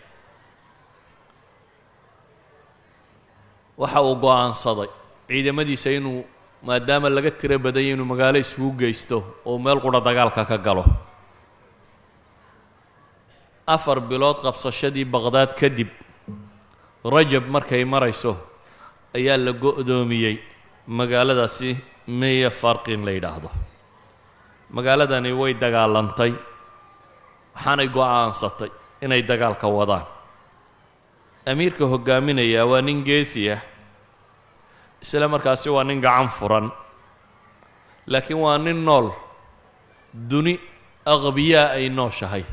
Waxa uu go'aansaday ciidamadiisa inuu, maadaama laga tiro badanya, inuu magaalo isugu geysto oo meel qura dagaalka ka galo. 4 bilood qabsashadii Baqhdaad kadib, Rajab markay marayso, ayaa la go'doomiyey magaaladaasi Meya Farqin la yidhaahdo. Magaaladani way dagaalantay, waxaanay go'aansatay inay dagaalka wadaan. Amiirka hoggaaminayaa waa nin geesi ah, isla markaasi waa nin gacan furan, laakiin waa nin nool duni aqbiyaa ay nooshahay,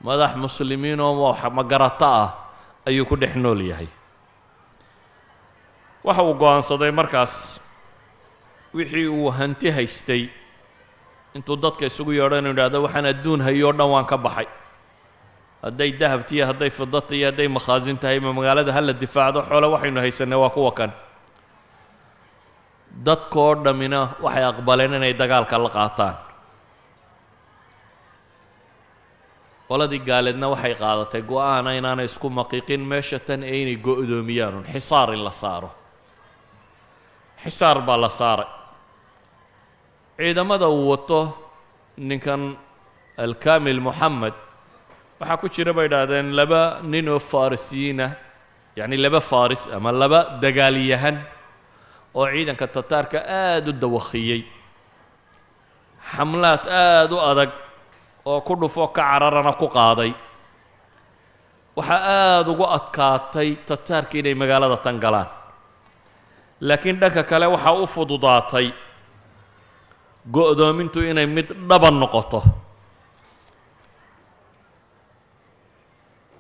madax muslimiin oo magarato ah ayuu ku dhex nool yahay. Waxa uu go'aansaday markaas wixii uu hanti haystay intuu dadka isugu yeedho inuu idhahdo, waxaan adduun hayo o dhan waan ka baxay. Hadday dahabtiiyo hadday fidata iyo hadday makhaasin tahay, ma magaalada ha la difaacdo, xoole waxaynu haysanay waa kuwa kan. Dadkoo dhammina waxay aqbaleen inay dagaalka la qaataan. Qoladii gaaleedna waxay qaadatay go-aana inaanay isku maqiiqin meesha tan ee inay go-doomiyaan un xisaar in la saaro. Xisaar baa la saaray. Ciidamada uu wato ninkan Alkamil Moxamed waxaa ku jira, bay idhaahdeen, laba nin oo farisiyiinah, yacni laba faris ama laba dagaalyahan oo ciidanka Tataarka aada u dawakhiyey, xamlaad aada u adag oo ku dhufo ka cararana ku qaaday. Waxaa aada ugu adkaatay Tataarka inay magaalada tan galaan, laakiin dhanka kale waxaa u fududaatay go'doomintu inay mid dhaban noqoto.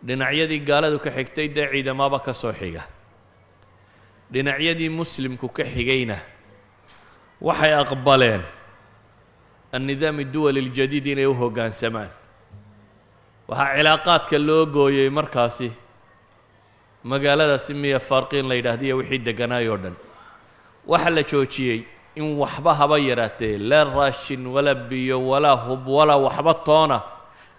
Dhinacyadii gaaladu ka xigtay dee ciidamaba ka soo xiga, dhinacyadii muslimku ka xigayna waxay aqbaleen annidaam adduwali aljadiid inay u hoggaansamaan. Waxaa cilaaqaadka loo gooyey markaasi magaaladaasi Miya Farqiin la yidhaahdiyo wixii degganaay oo dhan. Waxaa la joojiyey in waxba haba yaraatee, laa raashin walaa biyo walaa hub walaa waxba toona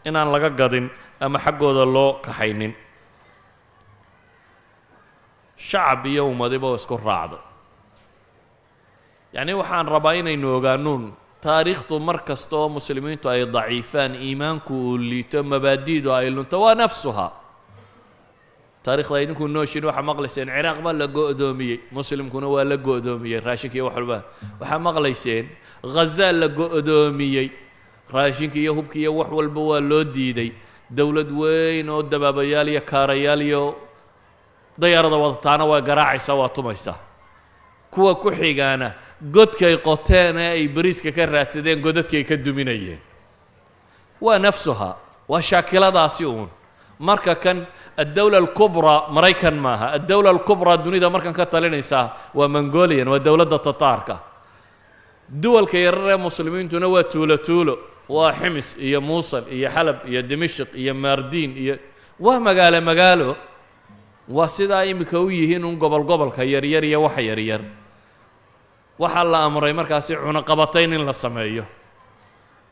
inaan laga gadin ama xaggooda loo kaxaynin. Shacab iyo ummadiba oo isku raacday. Yacni waxaan rabaa inaynu ogaanuun taariikhdu mar kasta oo muslimiintu ay daciifaan, iimaanku uu liito, mabaadi'du ay lunto, waa nafsuhaa taarikhda. Idinku nooshin waxaa maqlayseen Ciraaq baa la go'doomiyey, muslimkuna waa la go'doomiyey raashinka iyo wax walba. Waxaa maqlayseen Ghaza la go'doomiyey, raashinka iyo hubka iyo wax walba waa loo diiday. Dowlad weyn oo dabaabayaal iyo kaarayaal iyo dayaarada wadataana waa garaacaysaa, waa tumaysaa. Kuwa ku xigaana godkay qoteen ee ay bariiska ka raadsadeen godadkay ka duminayeen. Waa nafsuhaa, waa shaakiladaasi uun. Marka kan addawla alkubraa Maraykan maaha, addawla alkubraa dunida markan ka talinaysaa waa Mongolian, waa dowladda Tataarka. Duwalka yarar ee muslimiintuna waa tuulo tuulo, waa Ximis iyo Muusal iyo Xalab iyo Dimashq iyo Maardiin iyo waa magaalo magaalo. Waa sidaa iminka u yihiin un gobol gobolka yaryar iyo waxa yaryar. Waxaa la amray markaasi cunaqabatayn in la sameeyo.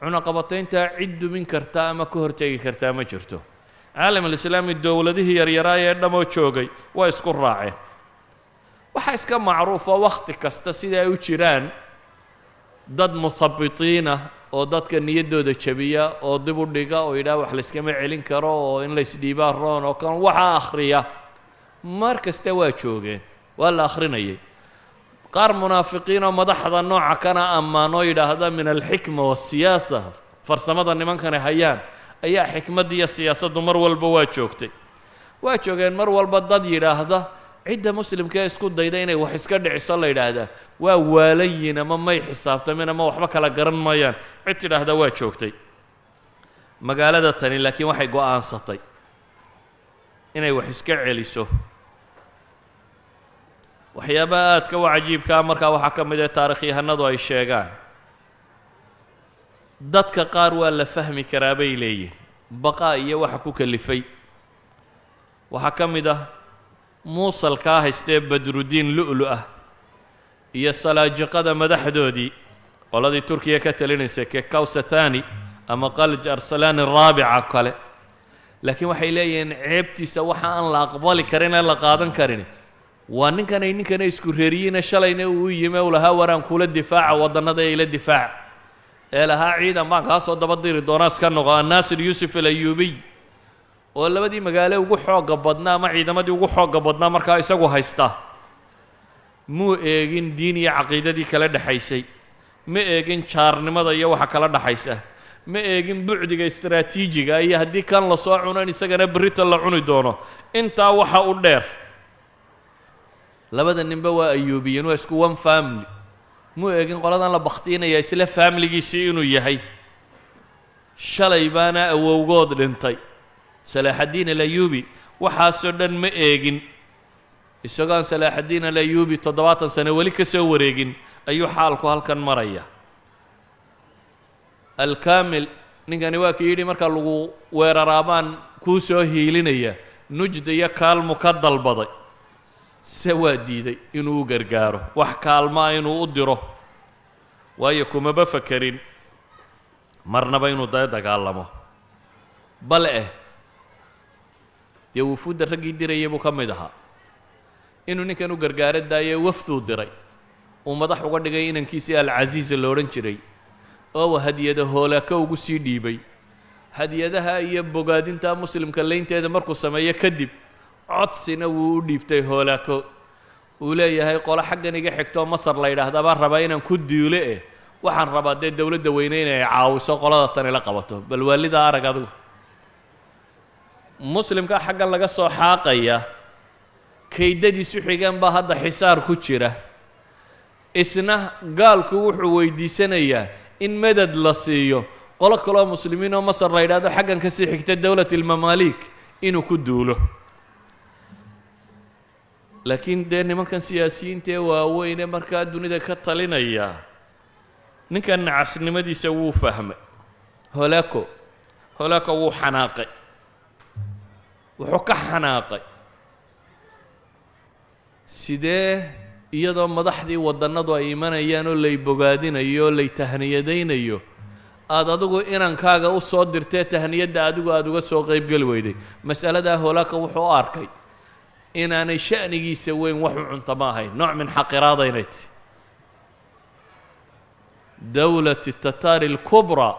Cunaqabatayntaa cid dumin karta ama ka hortegi kartaa ma jirto. Caalam alislaami dowladihii yaryaraa ee dhamoo joogay waa isku raaceen. Waxaa iska macruufa wakhti kasta sida ay u jiraan dad muhabitiinah oo dadka niyaddooda jabiya oo dib u dhiga oo yidhaha wax layskama celin karo oo in laysdhiibaa roon oo kan waxaa akhriya. Mar kasta waa joogeen, waa la akhrinayay. Qaar munaafiqiin oo madaxda nooca kana ammaanoo yidhaahda min alxikma waasiyaasa, farsamada nimankani hayaan ayaa xikmadda iyo siyaasaddu mar walba waa joogtay. Waa joogeen mar walba dad yidhaahda cidda muslimka ee isku dayda inay wax iska dhiciso la yidhaahdaa waa waalan yihiin ama may xisaabtamin ama waxba kala garan maayaan, cid tidhaahda waa joogtay. Magaalada tani laakiin waxay go'aansatay inay wax iska celiso. Waxyaabaha aadka u cajiibkaa markaa waxaa ka mid ah taarikhyahanadu ay sheegaan, dadka qaar waa la fahmi karaa bay leeyihin baqaa iyo waxa ku kalifay. Waxaa ka mid ah muusalkaa haystee Badrudiin Lu'lu ah iyo Salaajiqada madaxdoodii, qoladii Turkiya ka talinaysay, Kekawsa Thani ama Qalj Arsalaan Araabica kale. Laakiin waxay leeyihiin ceebtiisa waxa aan la aqbali karin ee la qaadan karin waa ninkanay ninkana isku reeriyiina shalayna uu yimi u lahaa waraan kula difaaca waddannada ee ila difaac ee lahaa ciidan baan kaa soo daba diri doonaa iska noqo, Annaasir Yuusuf Alayuubiy, oo labadii magaalo ugu xoogga badnaa ama ciidamadii ugu xoogga badnaa markaa isagu haysta. Muu eegin diin iyo caqiidadii kala dhexaysay, ma eegin jaarnimada iyo waxa kala dhaxaysa, ma eegin bucdiga istaraatiijiga iyo haddii kan lasoo cuno in isagana berrita la cuni doono. Intaa waxa u dheer, labada ninba waa Ayuubiyiin, waa isku one family. Muu eegin qoladan la bakhtiinaya isla faamiligiisii inuu yahay, shalay baana awowgood dhintay Salaaxaddiin Alayuubi. Waxaasoo dhan ma eegin. Isagoon Salaaxaddiin Alayuubi 70 sano weli ka soo wareegin ayuu xaalku halkan maraya. Alkaamil ninkani waa kii yidhi marka lagu weeraraa baan Kuu soo hiilinaya nujda iyo kaalmu ka dalbaday, se waa diiday inuu u gargaaro, wax kaalmaa inuu u diro, waayo kumaba fakerin marnaba inuu dee dagaalamo. Bal eh dee wufuudda raggii dirayay buu ka mid ahaa inuu ninkan u gargaaro daaye. Wafduu diray uu madax uga dhigay inankiisii Alcasiiza lo odhan jiray, oo hadiyada hoolaako ugu sii dhiibay. Hadiyadaha iyo bogaadinta muslimka laynteeda markuu sameeyo kadib, codsina wuu u dhiibtay hoolaako, uu leeyahay qolo xaggan iga xigtoo Masar la yidhaahdaa baan rabaa inaan ku duule, eh waxaan rabaa dee dowladda weyne inay caawiso qolada tan ila qabato. Bal waalidaa arag adigu, muslimka xaggan laga soo xaaqaya, kaydadiisu xigan baa hadda xisaar ku jira, isna gaalku wuxuu weydiisanayaa in madad la siiyo qolo kaloo muslimiin oo Masar la yidhahdo xaggan ka sii xigta dowlat almamaaliik inuu ku duulo. Laakiin dee nimankan siyaasiyiinta ee waaweyne markaa dunida ka talinaya, ninkan nacasnimadiisa wuu fahmay Holako. Holako wuu xanaaqay, wuxuu ka xanaaqay sidee iyadoo madaxdii waddannadu ay imanayaan oo lay bogaadinayo oo lay tahniyadaynayo aada adigu inankaaga u soo dirtee tahniyadda adigu aada uga soo qaybgeli weyday. Mas'aladaa Hoolaaka wuxuu u arkay inaanay sha'nigiisa weyn wax u cunta ma ahayn, nooc min xaqiraada inay tahy dowlat tataari alkubra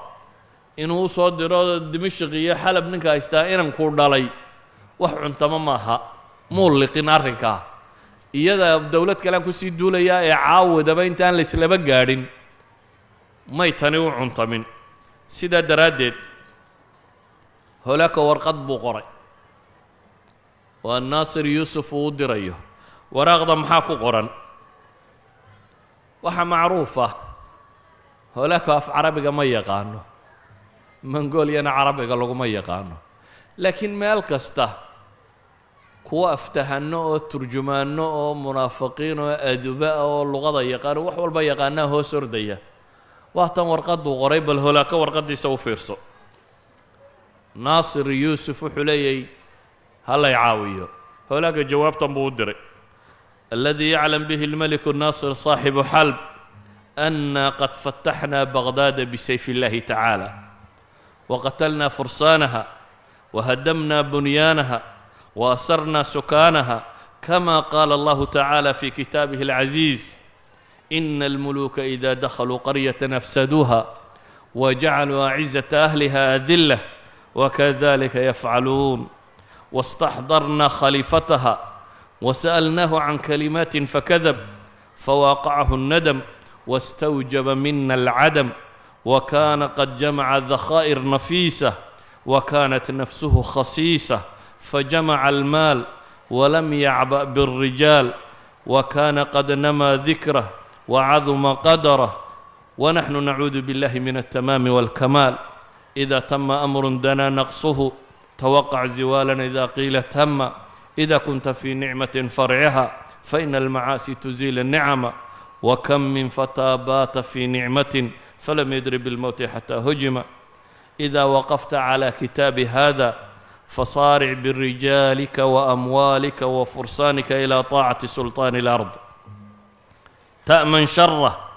inuu u soo diro Dimashq iyo Xalab ninka haystaa inankuu dhalay, wax cuntamo maaha. Muu liqin arrinkaa, iyada dowlad kalean kusii duulayaa ee caawadaba intaan layslaba gaadhin may tani u cuntamin. Sidaa daraaddeed Holaaka warqad buu qoray waa Naasir Yuusuf uu u dirayo. Waraaqda maxaa ku qoran? Waxaa macruuf ah Holaako af carabiga ma yaqaano, Mongoliyana carabiga laguma yaqaano, laakiin meel kasta kuwo aftahano oo turjumaano oo munaafiqiin oo aduba oo luqada yaqaano, wax walba yaqaanaa hoos ordaya. Waa tan warqadduu qoray. Bal Holaako warqaddiisa u fiirso. Naasir Yuusuf wuxuu leeyay ha lay caawiyo. Holaaka jawaabtan buu u diray: الذي يعلم به الملك الناصر صاحب حلب أنا قد فتحنا بغداد بسيف الله تعالى، وقتلنا فرسانها، وهدمنا بنيانها، وأسرنا سكانها، كما قال الله تعالى في كتابه العزيز: إن الملوك إذا دخلوا قرية أفسدوها وجعلوا أعزة أهلها أذلة وكذلك يفعلون. واستحضرنا خليفتها وسألناه عن كلمات فكذب، فواقعه الندم واستوجب منا العدم، وكان قد جمع ذخائر نفيسة، وكانت نفسه خسيسة، فجمع المال ولم يعبأ بالرجال، وكان قد نما ذكره وعظم قدره، ونحن نعوذ بالله من التمام والكمال. إذا تم أمر دنا نقصه، توقع زوالا إذا قيل تم. إذا كنت في نعمة فرعها، فإن المعاصي تزيل النعم، وكم من فتى بات في نعمة فلم يدر بالموت حتى هجم. إذا وقفت على كتاب هذا فصارع برجالك وأموالك وفرسانك إلى طاعة سلطان الأرض، تأمن شره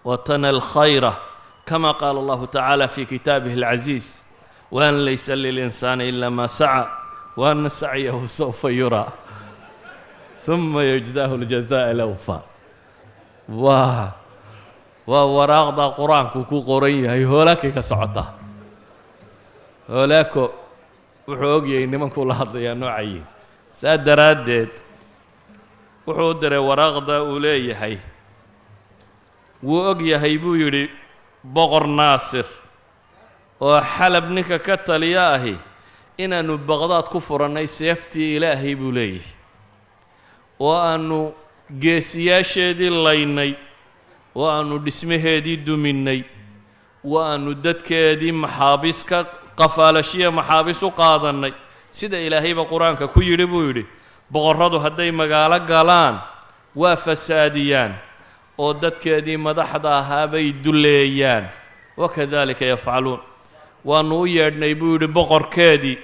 وتنل خيره، كما قال الله تعالى في كتابه العزيز: وأن ليس للإنسان إلا ما سعى، وأن سعيه سوف يرى ثم يجزاه الجزاء الأوفى. Waa waraaqda qur-aanku ku qoran yahay, Hoolaakay ka socota. Hoolaako wuxuu ogyahay nimankuu la hadlayaa noocayi. Saa daraaddeed wuxuu u diray waraaqda uu leeyahay wuu og yahay buu yidhi boqor Naasir oo Xalab ninka ka taliya ahi inaannu Baqdaad ku furannay seeftii Ilaahay buu leeyahay, oo aannu geesiyaasheedii laynay, oo aannu dhismaheedii duminnay, oo aannu dadkeedii maxaabiis ka qafaalashiya maxaabiis u qaadannay, sida Ilaahayba qur-aanka ku yidhi buu yidhi: boqorradu hadday magaalo galaan waa fasaadiyaan oo dadkeedii madaxda ahaa bay dulleeyaan. Wakadalika yafcaluun. Waannu u yeedhnay buu yidhi boqorkeedii.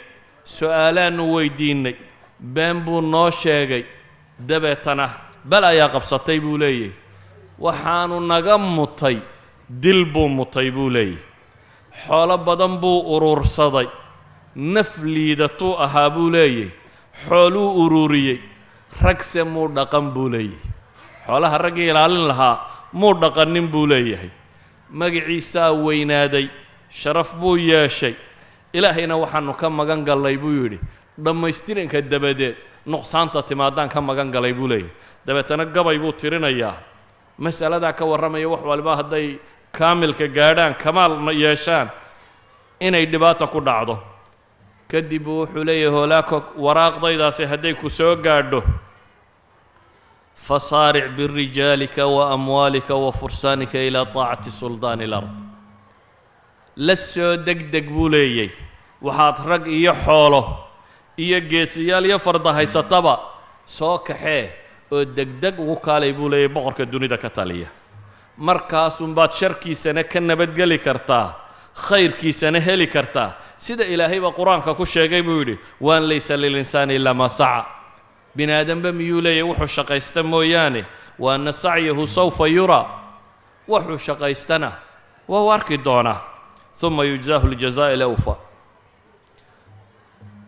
Su-aalaannu weydiinnay, been buu noo sheegay, dabeetana bal ayaa qabsatay buu leeyahy. Waxaanu naga mutay dil buu mutay buu leeyahy. Xoolo badan buu uruursaday, naf liidatuu ahaa buu leeyahy. Xooluu uruuriyey, ragse muu dhaqan buu leeyahy. Xoolaha raggii ilaalin lahaa muu dhaqanin buu leeyahay. Magiciisaa weynaaday, sharaf buu yeeshay. Ilaahayna waxaanu ka magan gallay buu yidhi dhammaystiranka dabadeed nuqsaanta timaadaan ka magan galay buu leeyahay. Dabeetana gabay buu tirinayaa mas'aladaa ka warramaya, wax waliba hadday kaamilka gaadhaan, kamaalna yeeshaan, inay dhibaata ku dhacdo. Kadib buu wuxuu leeyahay: Hoolaako, waraaqdaydaasi hadday ku soo gaadho, fasaaric birijaalika wa amwaalika wa fursaanika ilaa taacati suldaani alard. La soo degdeg buu leeyay waxaad rag iyo xoolo iyo geesiyaal iyo farda haysataba, soo kaxee oo degdeg ugu kaalay buu leeyay boqorka dunida ka taliya. Markaasunbaad sharkiisana ka nabadgeli kartaa, khayrkiisana heli kartaa, sida ilaahayba Qur-aanka ku sheegay buu yidhi: waan laysa lilinsaani ilaa maa saca. Bini aadamba miyuu leeyahy wuxuu shaqaysta mooyaane? Wa anna sacyahu sawfa yuraa, wuxuu shaqaystana waa u arki doonaa. Uma yujzaahu ljazaa alawfa.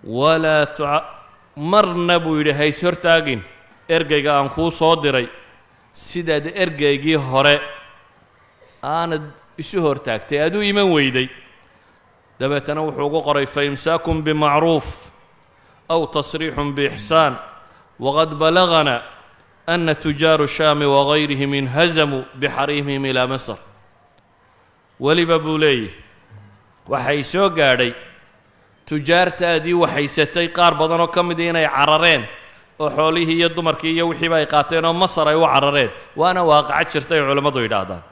Walaa tuca marna buu yidhi hays hortaagin ergeyga aan kuu soo diray sidaad ergeygii hore aanad isu hortaagtay, aad u iman weyday. Dabeetana wuxuu ugu qoray: faimsaakun bimacruuf aw tasriixun biixsaan, waqad balagana ana tujaaru shaami wagayrihim inhazamuu bixariimihim ilaa Masr. Weliba buu leeyahy waxay soo gaadhay tujaartaadii waxaysatay qaar badan oo ka midii inay carareen oo xoolihii iyo dumarkii iyo wixiiba ay qaateen oo Masar ay u carareen. Waana waaqaco jirtay, culammadu yidhaahdaan: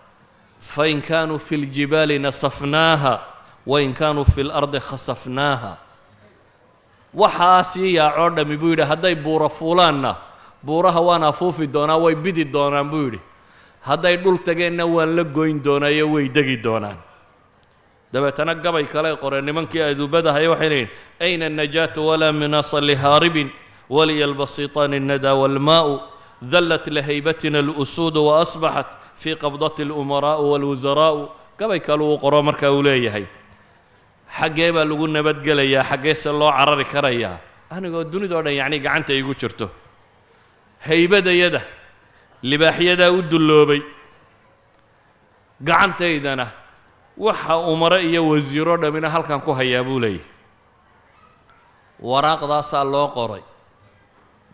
fain kaanuu fi ljibaali nasafnaaha, wain kaanuu fi lardi khasafnaaha. Waxaasii yaacoo dhammi buu yidhi hadday buura fuulaanna buuraha waan afuufi doonaa, way bidi doonaan buu yidhi. Hadday dhul tageenna waan la goyn doonaayo, way degi doonaan. Dabeetana gabay kale qoreen nimankii aduubadahaya, waxay leeyihin: ayna annajaatu walaa minasa lihaaribin, waliya albasiitaani annadaa waalmaa'u, dallat lahaybatina alusuudu waasbaxat fii qabdati alumaraa'u waalwusaraa'u. Gabay kale uu qoro marka uu leeyahay: xaggee baa lagu nabadgelayaa, xaggeese loo carari karayaa, anigoo dunidao dhan yacni gacanta igu jirto, haybadayada libaaxyadaa u dulloobay, gacantaydana waxa umare iyo wasiiro dhammina halkan ku hayaa buu leeyahy. Waraaqdaasaa loo qoray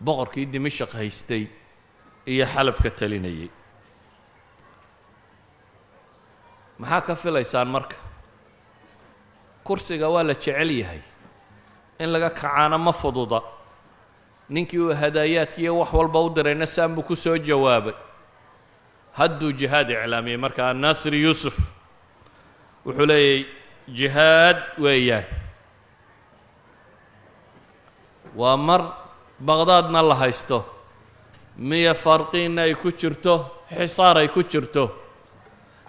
boqorkii Dimashaq haystay iyo Xalabka talinayay. Maxaa ka filaysaan marka? Kursiga waa la jecel yahay, in laga kacaana ma fududa. Ninkii uu hadaayaadkiiyo wax walba u dirayna saan buu ku soo jawaabay. Hadduu jihaad iclaamiyey markaa Naasir Yuusuf, wuxuu leeyay jihaad weeyaan. Waa mar Baqdaadna la haysto, miya farqiinna ay ku jirto, xisaar ay ku jirto.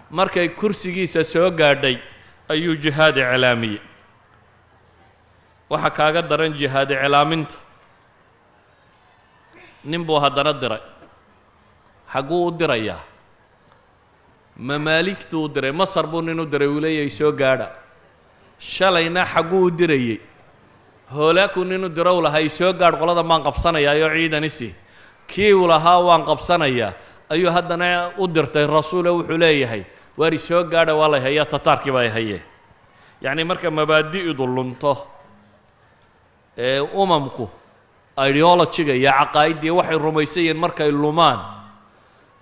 Markay kursigiisa soo gaadhay ayuu jihaad iclaamiyey. Waxaa kaaga daran jihaad iclaaminta, nin buu haddana diray. Xagguu u dirayaa? Mamaaligtuu u diray. Masar buu nin u diray, uu leeyahay soo gaadha. Shalayna xagguu u dirayey? Hoolaakuu nin u dirow lahaa soo gaadh, qolada baan qabsanayaa ciidanisi. Kii uu lahaa waan qabsanayaa ayuu haddana u dirtay rasuule, wuxuu leeyahay waar isoo gaadha, waa lay hayaa, tataarkii baa ay hayee. Yacni marka mabaadi'du lunto ee umamku ideologyga iyo caqaa'iddii waxay rumaysan yihiin markay lumaan,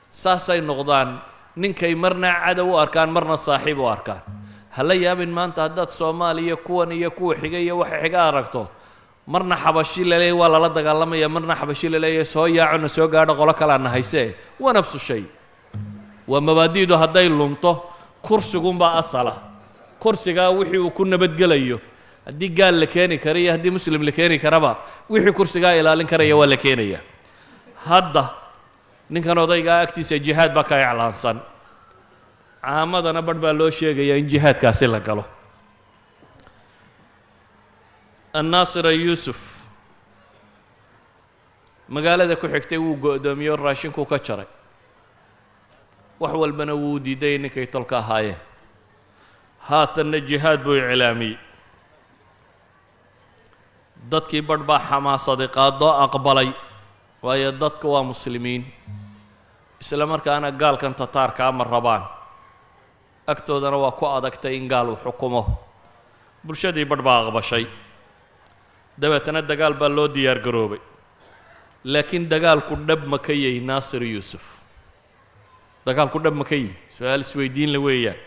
saasay noqdaan. Ninkay marna cadow u arkaan, marna saaxiib u arkaan. Hala yaabin maanta haddaad Soomaaliya kuwan iyo kuwa xiga iyo waxa xiga aragto, marna Xabashi laleeyahy waa lala dagaalamaya, marna Xabashi laleeyahy soo yaacona soo gaadho, qolo kalaa nahayse. Waa nafsu shay, waa mabaadi'du hadday lunto. Kursigunbaa asala, kursigaa wixii uu ku nabadgelayo, haddii gaal la keeni kara iyo haddii muslim la keeni karaba, wixii kursigaa ilaalin karaya waa la keenaya. Hadda ninkan odaygaa agtiisa jihaad baa ka iclaansan, caamadana barh baa loo sheegayaa in jihaadkaasi la galo. Annaasira Yuusuf magaalada ku xigtay wuu go'doomiyey oo raashinkuu ka jaray, wax walbana wuu diiday ninkay tolka ahaayeen. Haatanna jihaad buu iclaamiyey. Dadkii badh baa xamaasaday, qaadoo aqbalay, waayo dadka waa muslimiin, isla markaana gaalkan tataarkaa ma rabaan, agtoodana waa ku adagtay in gaal uu xukumo. Bulshadii badh baa aqbashay, dabeetana dagaal baa loo diyaar garoobay. Laakiin dagaalku dhab ma ka yahy Naasir Yuusuf? Dagaalku dhab ma ka yihi? Su-aal isweydiin la weeyaan.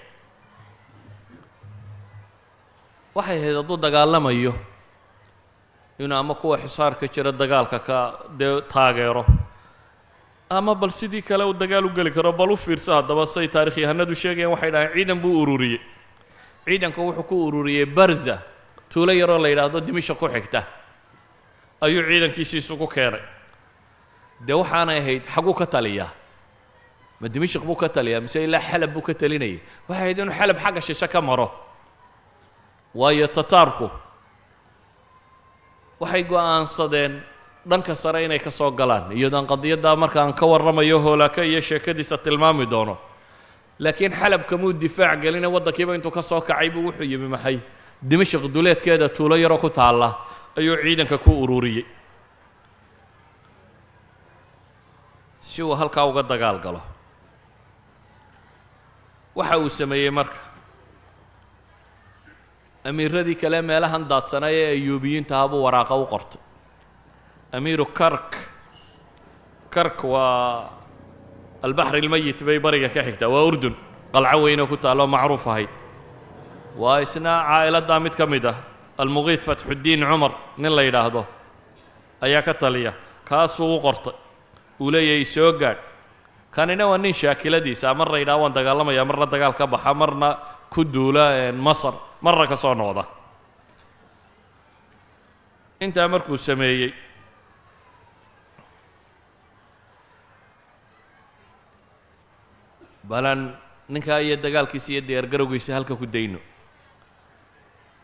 Waxay ahayd hadduu dagaalamayo inuu ama kuwa xisaarka jira dagaalka ka dee taageero, ama bal sidii kale uu dagaal u geli karo. Bal u fiirso haddaba say taarikhyahanadu sheegayaan, waxay dhaaheen ciidan buu ururiyey. Ciidanka wuxuu ku ururiyey Barza, tuulo yaroo la yidhaahdo Dimishaq ku xigta, ayuu ciidankiisii isugu keenay. Dee waxaanay ahayd xaguu ka taliyaa? Ma Dimishaq buu ka taliyaa mise ilaa Xalab buu ka talinayay? Waxay ahayd inuu Xalab xagga shishe ka maro, waayo Tataarku waxay go'aansadeen dhanka sare inay ka soo galaan, iyadoon qadiyaddaa markaan ka warramayo Hoolaaka iyo sheekadiisa tilmaami doono. Laakiin Xalab kamuu difaac geline, waddankiiba intuu ka soo kacay buu wuxuu yimi maxay Dimashq duleedkeeda tuulo yaroo ku taalla ayuu ciidanka ku ururiyey si uu halkaa uga dagaal galo. Waxa uu sameeyey marka, amiiradii kale meelahan daadsanay ee Ayuubiyiinta ahaa buu waraaqa u qortay. Amiiru Kark, Kark waa Albaxr Ilmayit bay bariga ka xigtaa, waa Urdun, qalco weynoo ku taalloo macruuf ahayd, waa isna caa'iladdaa mid ka mid ah, Almuqiid Fatxuddiin Cumar nin la yidhaahdo ayaa ka taliya, kaasuu u qortay, uu leeyahay soo gaadh. Kanina waa nin shaakiladiisa, marna yidhaha waan dagaalamaya, marna dagaal ka baxa, marna ku duula Masar, marna ka soo noqda. Intaa markuu sameeyey balan ninkaa iyo dagaalkiisa iyo diyaargarowgiisa halka ku dayno.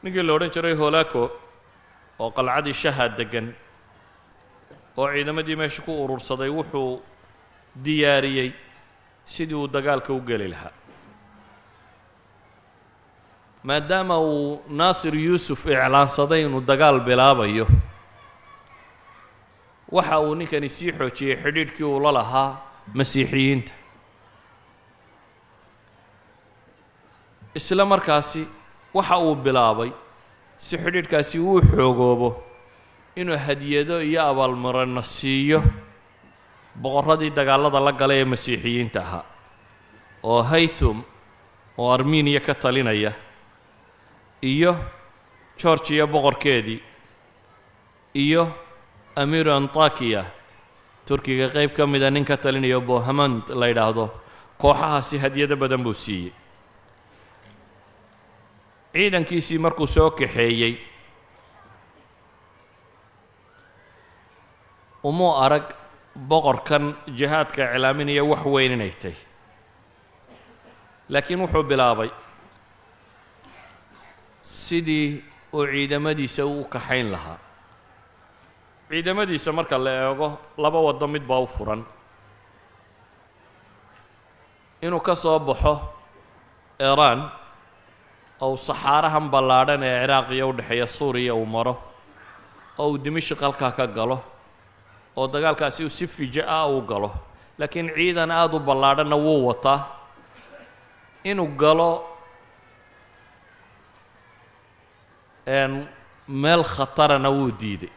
Ninkii la odhan jiray Holako oo qalcadii Shaha deggan oo ciidamadii meesha ku urursaday, wuxuu diyaariyey sidii uu dagaalka u geli lahaa. Maadaama uu Naasir Yuusuf iclaansaday inuu dagaal bilaabayo, waxa uu ninkani sii xoojiyey xidhiidhkii uu la lahaa Masiixiyiinta. Isla markaasi waxa uu bilaabay, si xidhiidhkaasi uu xoogoobo, inuu hadiyado iyo abaalmarano siiyo boqorradii dagaalada la galay ee Masiixiyiinta ahaa, oo Haythum oo Armeniya ka talinaya, iyo Georgiya boqorkeedii, iyo amiiru Antakiya, Turkiga qayb ka mida nin ka talinayo Bohamand la yidhaahdo. Kooxahaasi hadiyado badan buu siiyey. Ciidankiisii markuu soo kaxeeyey, umuu arag boqorkan jihaadka iclaaminaya wax weyn inay tahy, laakiin wuxuu bilaabay sidii uu ciidamadiisa u kaxayn lahaa. Ciidamadiisa marka la eego, laba waddo mid baa u furan: inuu ka soo baxo Iiraan oo uu saxaarahan ballaadhan ee Ciraaq iyo u dhexeeya Suuriya uu maro, oo uu Dimishq halkaa ka galo, oo dagaalkaasi uu si fija ah uu galo, laakiin ciidan aada u ballaadhanna wuu wataa. Inuu galo meel khatarana wuu diiday.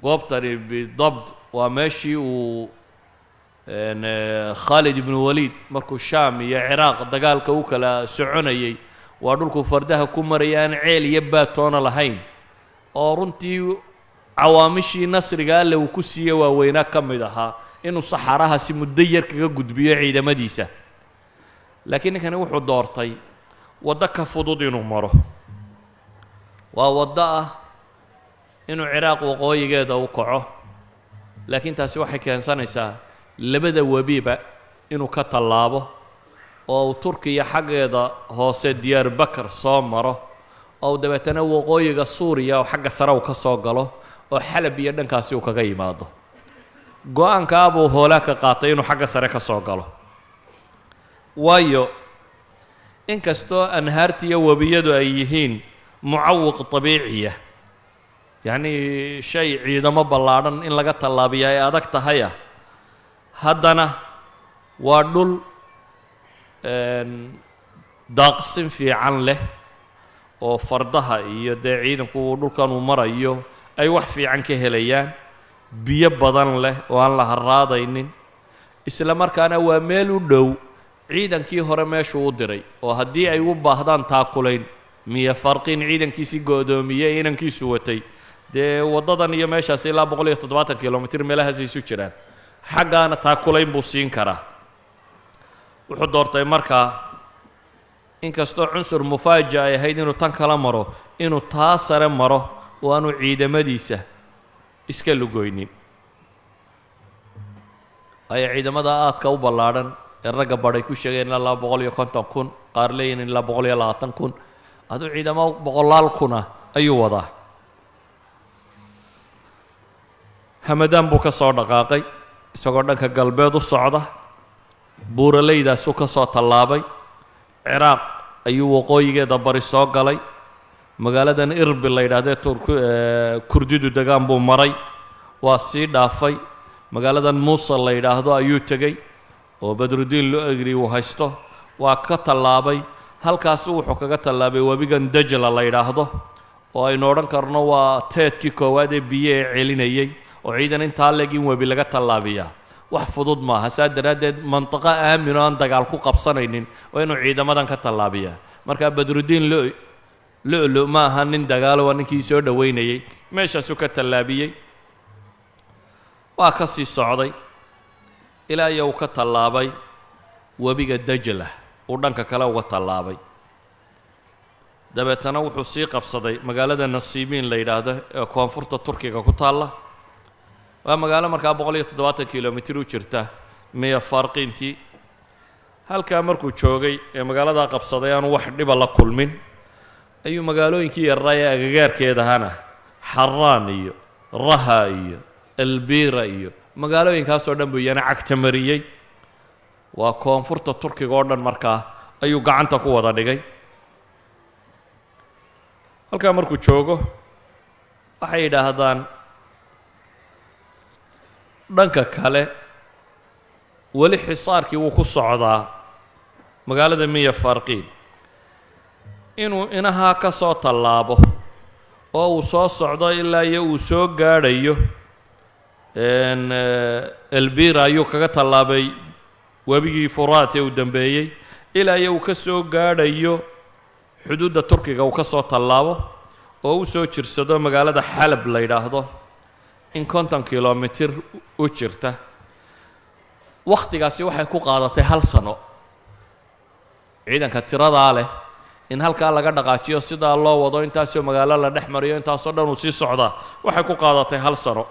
Goobtani bidabt waa meeshii uu Khaalid ibnu Waliid markuu Shaam iyo Ciraaq dagaalka u kala soconayay, waa dhulkuu fardaha ku maraya aan ceel iyo baatoona lahayn, oo runtii cawaamishii nasriga Alle uu ku siiye waaweynaa ka mid ahaa inuu saxaarahaasi muddo yar kaga gudbiyo ciidamadiisa. Laakiin ninkani wuxuu doortay waddo ka fudud inuu maro, waa waddo ah inuu Ciraaq waqooyigeeda u kaco, laakiin taasi waxay keensanaysaa labada webiba inuu ka tallaabo oo uu Turkiya xaggeeda hoose Diyaar Bakar soo maro, Oo dabeetana waqooyiga Suuriya oo xagga sare uu ka soo galo oo Xalab iyo dhankaasi uu kaga yimaado. Go-aankaa buu hoolaa ka qaatay inuu xagga sare ka soo galo, waayo inkastoo anhaartiiyo webiyadu ay yihiin mucawiq dabiiciya, yacnii shay ciidamo ballaadhan in laga tallaabiya ay adag tahaya, haddana waa dhul daaqsin fiican leh oo fardaha iyo dee ciidanku dhulkan uu marayo ay wax fiican ka helayaan, biyo badan leh oo aan la harraadaynin. Isla markaana waa meel u dhow ciidankii hore meeshuu u diray, oo haddii ay u baahdaan taakulayn, Miya Farqiin ciidankiisii go'doomiyey inankiisu watay, dee waddadan iyo meeshaas ilaa 170 kilomitir meelahaas isu jiraan, xaggaana taakulayn buu siin karaa. Wuxuu doortay markaa, inkastoo cunsur mufaaja ay ahayd inuu tan kala maro, inuu taa sare maro oo aanu ciidamadiisa iska lugoynin. Ayaa ciidamada aadka u ballaadhan ee ragga badhay ku sheegeen ilaa 250,000, qaar leeyihin ilaa 120,000, aduu ciidamo boqolaal kuna ayuu wadaa. Hamadaan buu ka soo dhaqaaqay isagoo dhanka galbeed u socda. Buuralaydaasuu ka soo tallaabay, Ciraaq ayuu waqooyigeeda bari soo galay. Magaaladan Irbil la yidhahdee Turk Kurdidu degaan buu maray, waa sii dhaafay. Magaaladan Muusal la yidhaahdo ayuu tegey oo Badrudiin Lo-egri uu haysto, waa ka tallaabay. Halkaasi wuxuu kaga tallaabay webigan Dajla la yidhaahdo, oo aynu odhan karno waa teedkii koowaad ee biyo ee celinayey, oo ciidan intaa leeg in webi laga tallaabiyaa wax fudud maaha. Saa daraaddeed mantiqo aamin oo aan dagaal ku qabsanaynin waa inuu ciidamadan ka tallaabiyaa. Marka Badrudiin lo lo-lo ma aha nin dagaalo, waa ninkii soo dhoweynayey, meeshaasuu ka tallaabiyey. Waa ka sii socday ilaa iyo uu ka tallaabay webiga Dajla, uu dhanka kale uga tallaabay. Dabeetana wuxuu sii qabsaday magaalada Nasiibiin la yidhaahdo ee koonfurta Turkiga ku taalla. Waa magaalo markaa 170 kilomitir u jirta Miya Farqiintii. Halkaa markuu joogay ee magaaladaa qabsaday, aanu wax dhiba la kulmin, ayuu magaalooyinkii yarraa ee agagaarkeedahana, Xaraan iyo Raha iyo Elbira iyo magaalooyinkaasoo dhan buu iyana cagta mariyey. Waa koonfurta Turkiga oo dhan markaa ayuu gacanta ku wada dhigay. Halkaa markuu joogo, waxay yidhaahdaan dhanka kale weli xisaarkii wuu ku socdaa magaalada Miya Farqiin. Inuu inahaa ka soo tallaabo oo uu soo socdo ilaa iyo uu soo gaadhayo Elbira ayuu kaga tallaabay webigii Furaat ee uu dambeeyey, ilaa iyo uu ka soo gaadhayo xuduudda Turkiga, uu ka soo tallaabo oo u soo jirsado magaalada Xalab la yidhaahdo in 50 kilomitir u jirta. Wakhtigaasi waxay ku qaadatay hal sano ciidanka tiradaa leh in halkaa laga dhaqaajiyo, sidaa loo wado, intaasoo magaalo la dhex mariyo, intaasoo dhan uu sii socdaa. Waxay ku qaadatay hal sano.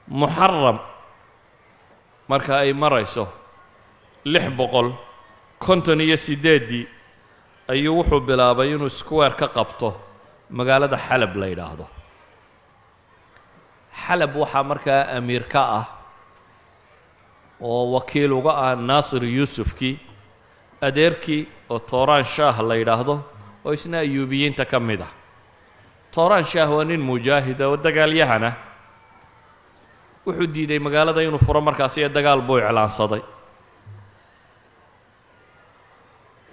Muxaram marka ay marayso 658-dii ayuu wuxuu bilaabay inuu square ka qabto magaalada Xalab la yidhaahdo. Xalab waxaa markaa amiir ka ah oo wakiil uga ah Naasir Yuusufkii adeerkii oo Tooraan Shaah la yidhaahdo, oo isna Ayuubiyiinta ka mid ah. Tooraan Shaah waa nin mujaahida oo dagaalyahana. Wuxuu diiday magaalada inuu furo markaasi ee dagaal buu iclaansaday.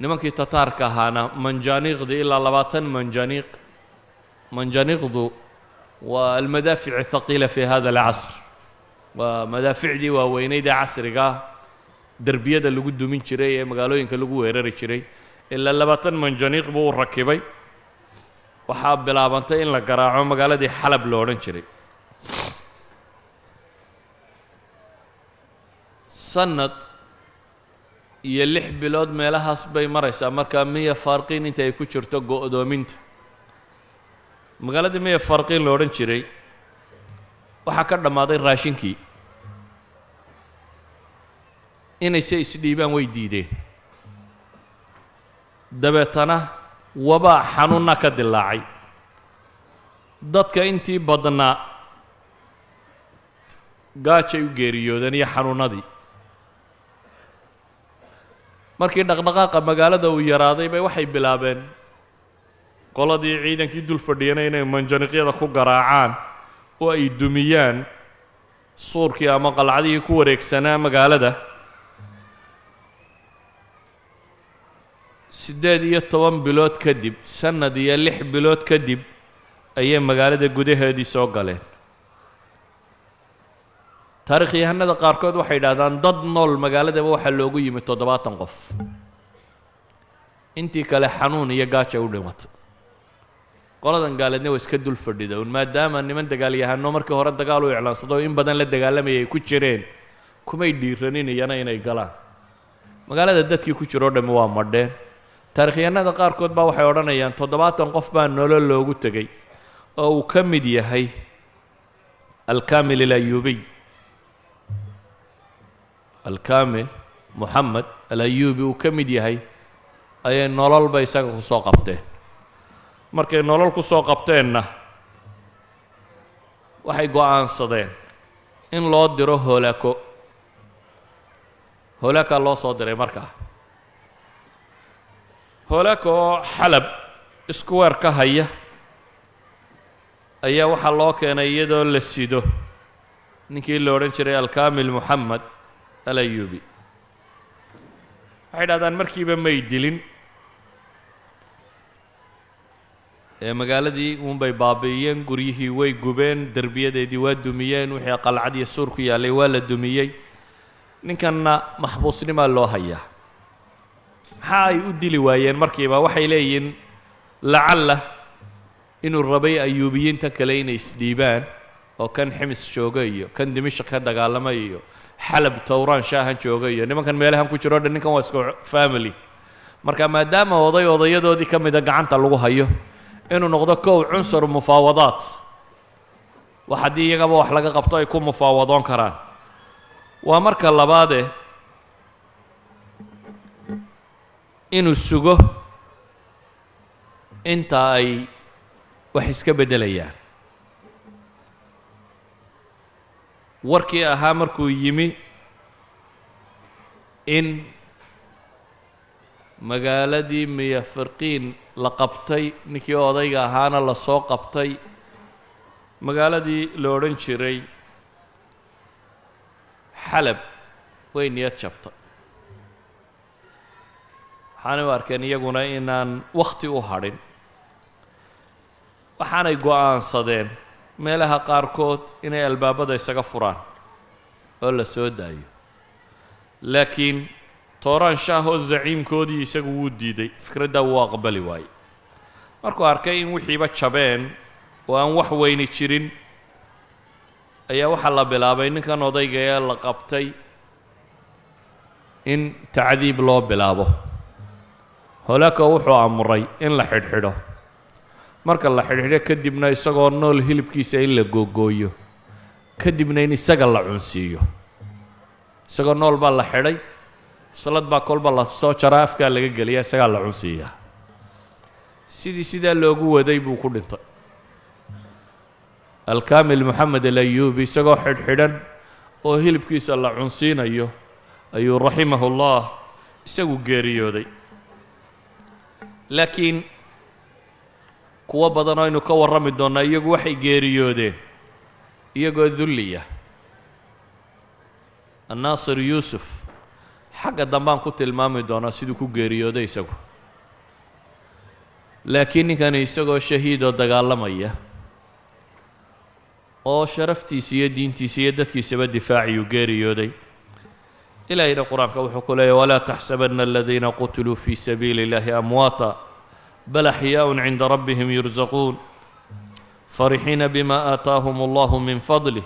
Nimankii Tataarka ahaana manjaaniiqdii, ilaa 20 manjaniiq, manjaniiqdu waa almadaafic athaqiila fi hada alcasr, waa madaaficdii waaweyneyd ee casrigaa derbiyada lagu dumin jiray ee magaalooyinka lagu weerari jiray, ilaa 20 manjaniiq buu u rakibay. Waxaa bilaabantay in la garaaco magaaladii Xalab lo odhan jiray. Sanad iyo 6 bilood meelahaas bay maraysaa markaa Miya Farqiin inta ay ku jirto go'doominta. Magaaladii Miya Farqiin lo odhan jiray waxaa ka dhammaaday raashinkii. Inayse isdhiibaan way diideen. Dabeetana Wabaa xanuunna ka dilaacay, dadka intii badnaa gaajay u geeriyoodeen iyo xanuunadii. Markii dhaqdhaqaaqa magaalada uu yaraaday bay waxay bilaabeen qoladii ciidankii dul fadhiyana inay manjaniqyada ku garaacaan oo ay dumiyaan suurkii ama qalcadihii ku wareegsanaa magaalada. 18 bilood kadib, sanad iyo 6 bilood kadib, ayay magaalada gudaheedii soo galeen. Taarikhyahanada qaarkood waxay yidhahdaan dad nool magaaladaba waxaa loogu yimi 70 qof, intii kale xanuun iyo gaaja u dhimatay. Qoladan gaaleedna waa iska dul fadhida un, maadaama niman dagaalyahano markii hore dagaal u iclaansado in badan la dagaalamayay ay ku jireen, kumay dhiiranin iyana inay galaan magaalada. Dadkii ku jiro o dhammi waa madheen. Taarikhyahanada qaarkood baa waxay odhanayaan 70 qof baa nolol loogu tegey oo uu ka mid yahay Alkamil Alayubiy, Alkamil Moxamed Alayubi uu ka mid yahay, ayay nololba isaga ku soo qabteen. Markay nolol ku soo qabteenna waxay go'aansadeen in loo diro Holako. Holaka loo soo diray markaa. Holako oo Xalab square ka haya ayaa waxaa loo keenay iyadoo la sido ninkii la odhan jiray Alkamil Moxamed Alayubi. Waxay dhahdaan markiiba may dilin ee magaaladii uunbay baabi'iyeen, guryihii way gubeen, derbiyadeedii waa dumiyeen, wixii qalcad iyo suur ku yaallay waa la dumiyey. Ninkanna maxbuusnimaa loo hayaa. Maxaa ay u dili waayeen markiiba? Waxay leeyihiin lacalla inuu rabay Ayuubiyiinta kale inay isdhiibaan, oo kan Ximis jooga iyo kan Dimishq ka dagaalamay iyo Xalab Towraan shaahan jooga iyo nimankan meelahan ku jiro o dhan, ninkan waa isku family. Marka maadaama oday odayadoodii ka mida gacanta lagu hayo, inuu noqdo kow cunsur mufaawadaat, wax haddii iyagaba wax laga qabto ay ku mufaawadoon karaan. Waa marka labaade inuu sugo inta ay wax iska beddelayaan. Warkii ahaa markuu yimi in magaaladii Miyafirqiin la qabtay, ninkii odayga ahaana la soo qabtay, magaaladii la odhan jiray Xalab way niyad jabtay. Waxaanay u arkeen iyaguna inaan wakhti u hadhin, waxaanay go'aansadeen meelaha qaarkood inay albaabada isaga furaan oo la soo daayo. Laakiin Tooraan shaah oo zaciimkoodii isagu wuu diiday fikraddaa, wuu aqbali waayey. Markuu arkay in wixiiba jabeen oo aan wax weyni jirin, ayaa waxaa la bilaabay ninkan odayga ee la qabtay in tacdiib loo bilaabo. Holako wuxuu amray in la xidhxidho. Marka la xidhxidho kadibna isagoo nool hilibkiisa in la googooyo, kadibna in isaga la cunsiiyo. Isagoo nool baa la xidhay, salad baa kolba la soo jaraa, afkaa laga geliyaa, isagaa la cunsiiyaa. Sidii sidaa loogu waday buu ku dhintay Alkamil Moxamed Alayubi. Isagoo xidhxidhan oo hilibkiisa la cunsiinayo ayuu raximahullah isagu geeriyooday. Laakiin kuwo badan oo aynu ka warrami doonnaa iyagu waxay geeriyoodeen iyagoo dulliya. Annaasir Yuusuf xagga dambaan ku tilmaami doonaa siduu ku geeriyooday isagu. Laakiin ninkani isagoo shahiidoo dagaalamaya oo sharaftiisa iyo diintiisa iyo dadkiisaba difaaciyuu geeriyooday. Ilaahayna Qur-aanka wuxuu ku leeyahy: "Walaa taxsabana aladiina qutiluu fii sabiili اllahi amwaata bal axyaaءun cinda rabbihim yursaquun farixiina bima aataahum allahu min fadlih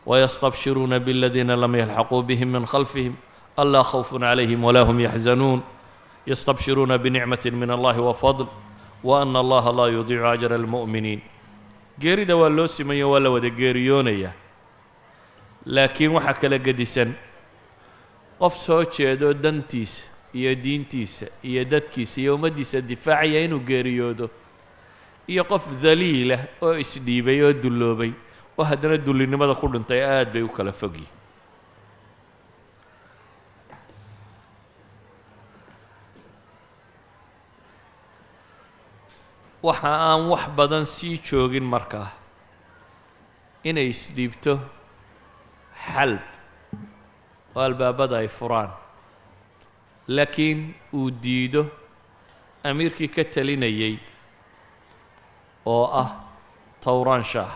wayastabshiruuna biladiina lam yalxaquu bihim min khalfihim anlaa khawfun calayhim walaa hum yaxzanuun yastabshiruuna binicmati min allahi wafadl wa ana allaha laa yudiicu ajra almu'miniin." Geerida waa loo simayo, waa la wada geeriyoonaya, laakiin waxaa kala gedisan qof soo jeedo dantiisa Iyo diintiisa iyo dadkiisa iyo ummaddiisa difaacaya inuu geeriyoodo, iyo qof daliilah oo isdhiibay oo dulloobay oo haddana dullinimada ku dhintay, aad bay u kala fogyihin. Waxa aan wax badan sii joogin markaa inay isdhiibto Xalb oo albaabada ay furaan, laakiin uu diido amiirkii ka talinayay oo ah Tawraan Shaah.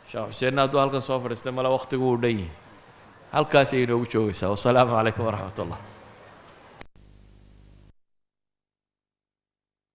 Sheekh Xuseenna hadduu halkan soo fadhiistay male wakhtigu uu dhan yihi, halkaas ay inoogu joogaysaa. Wasalaamu calaykum waraxmat ullah.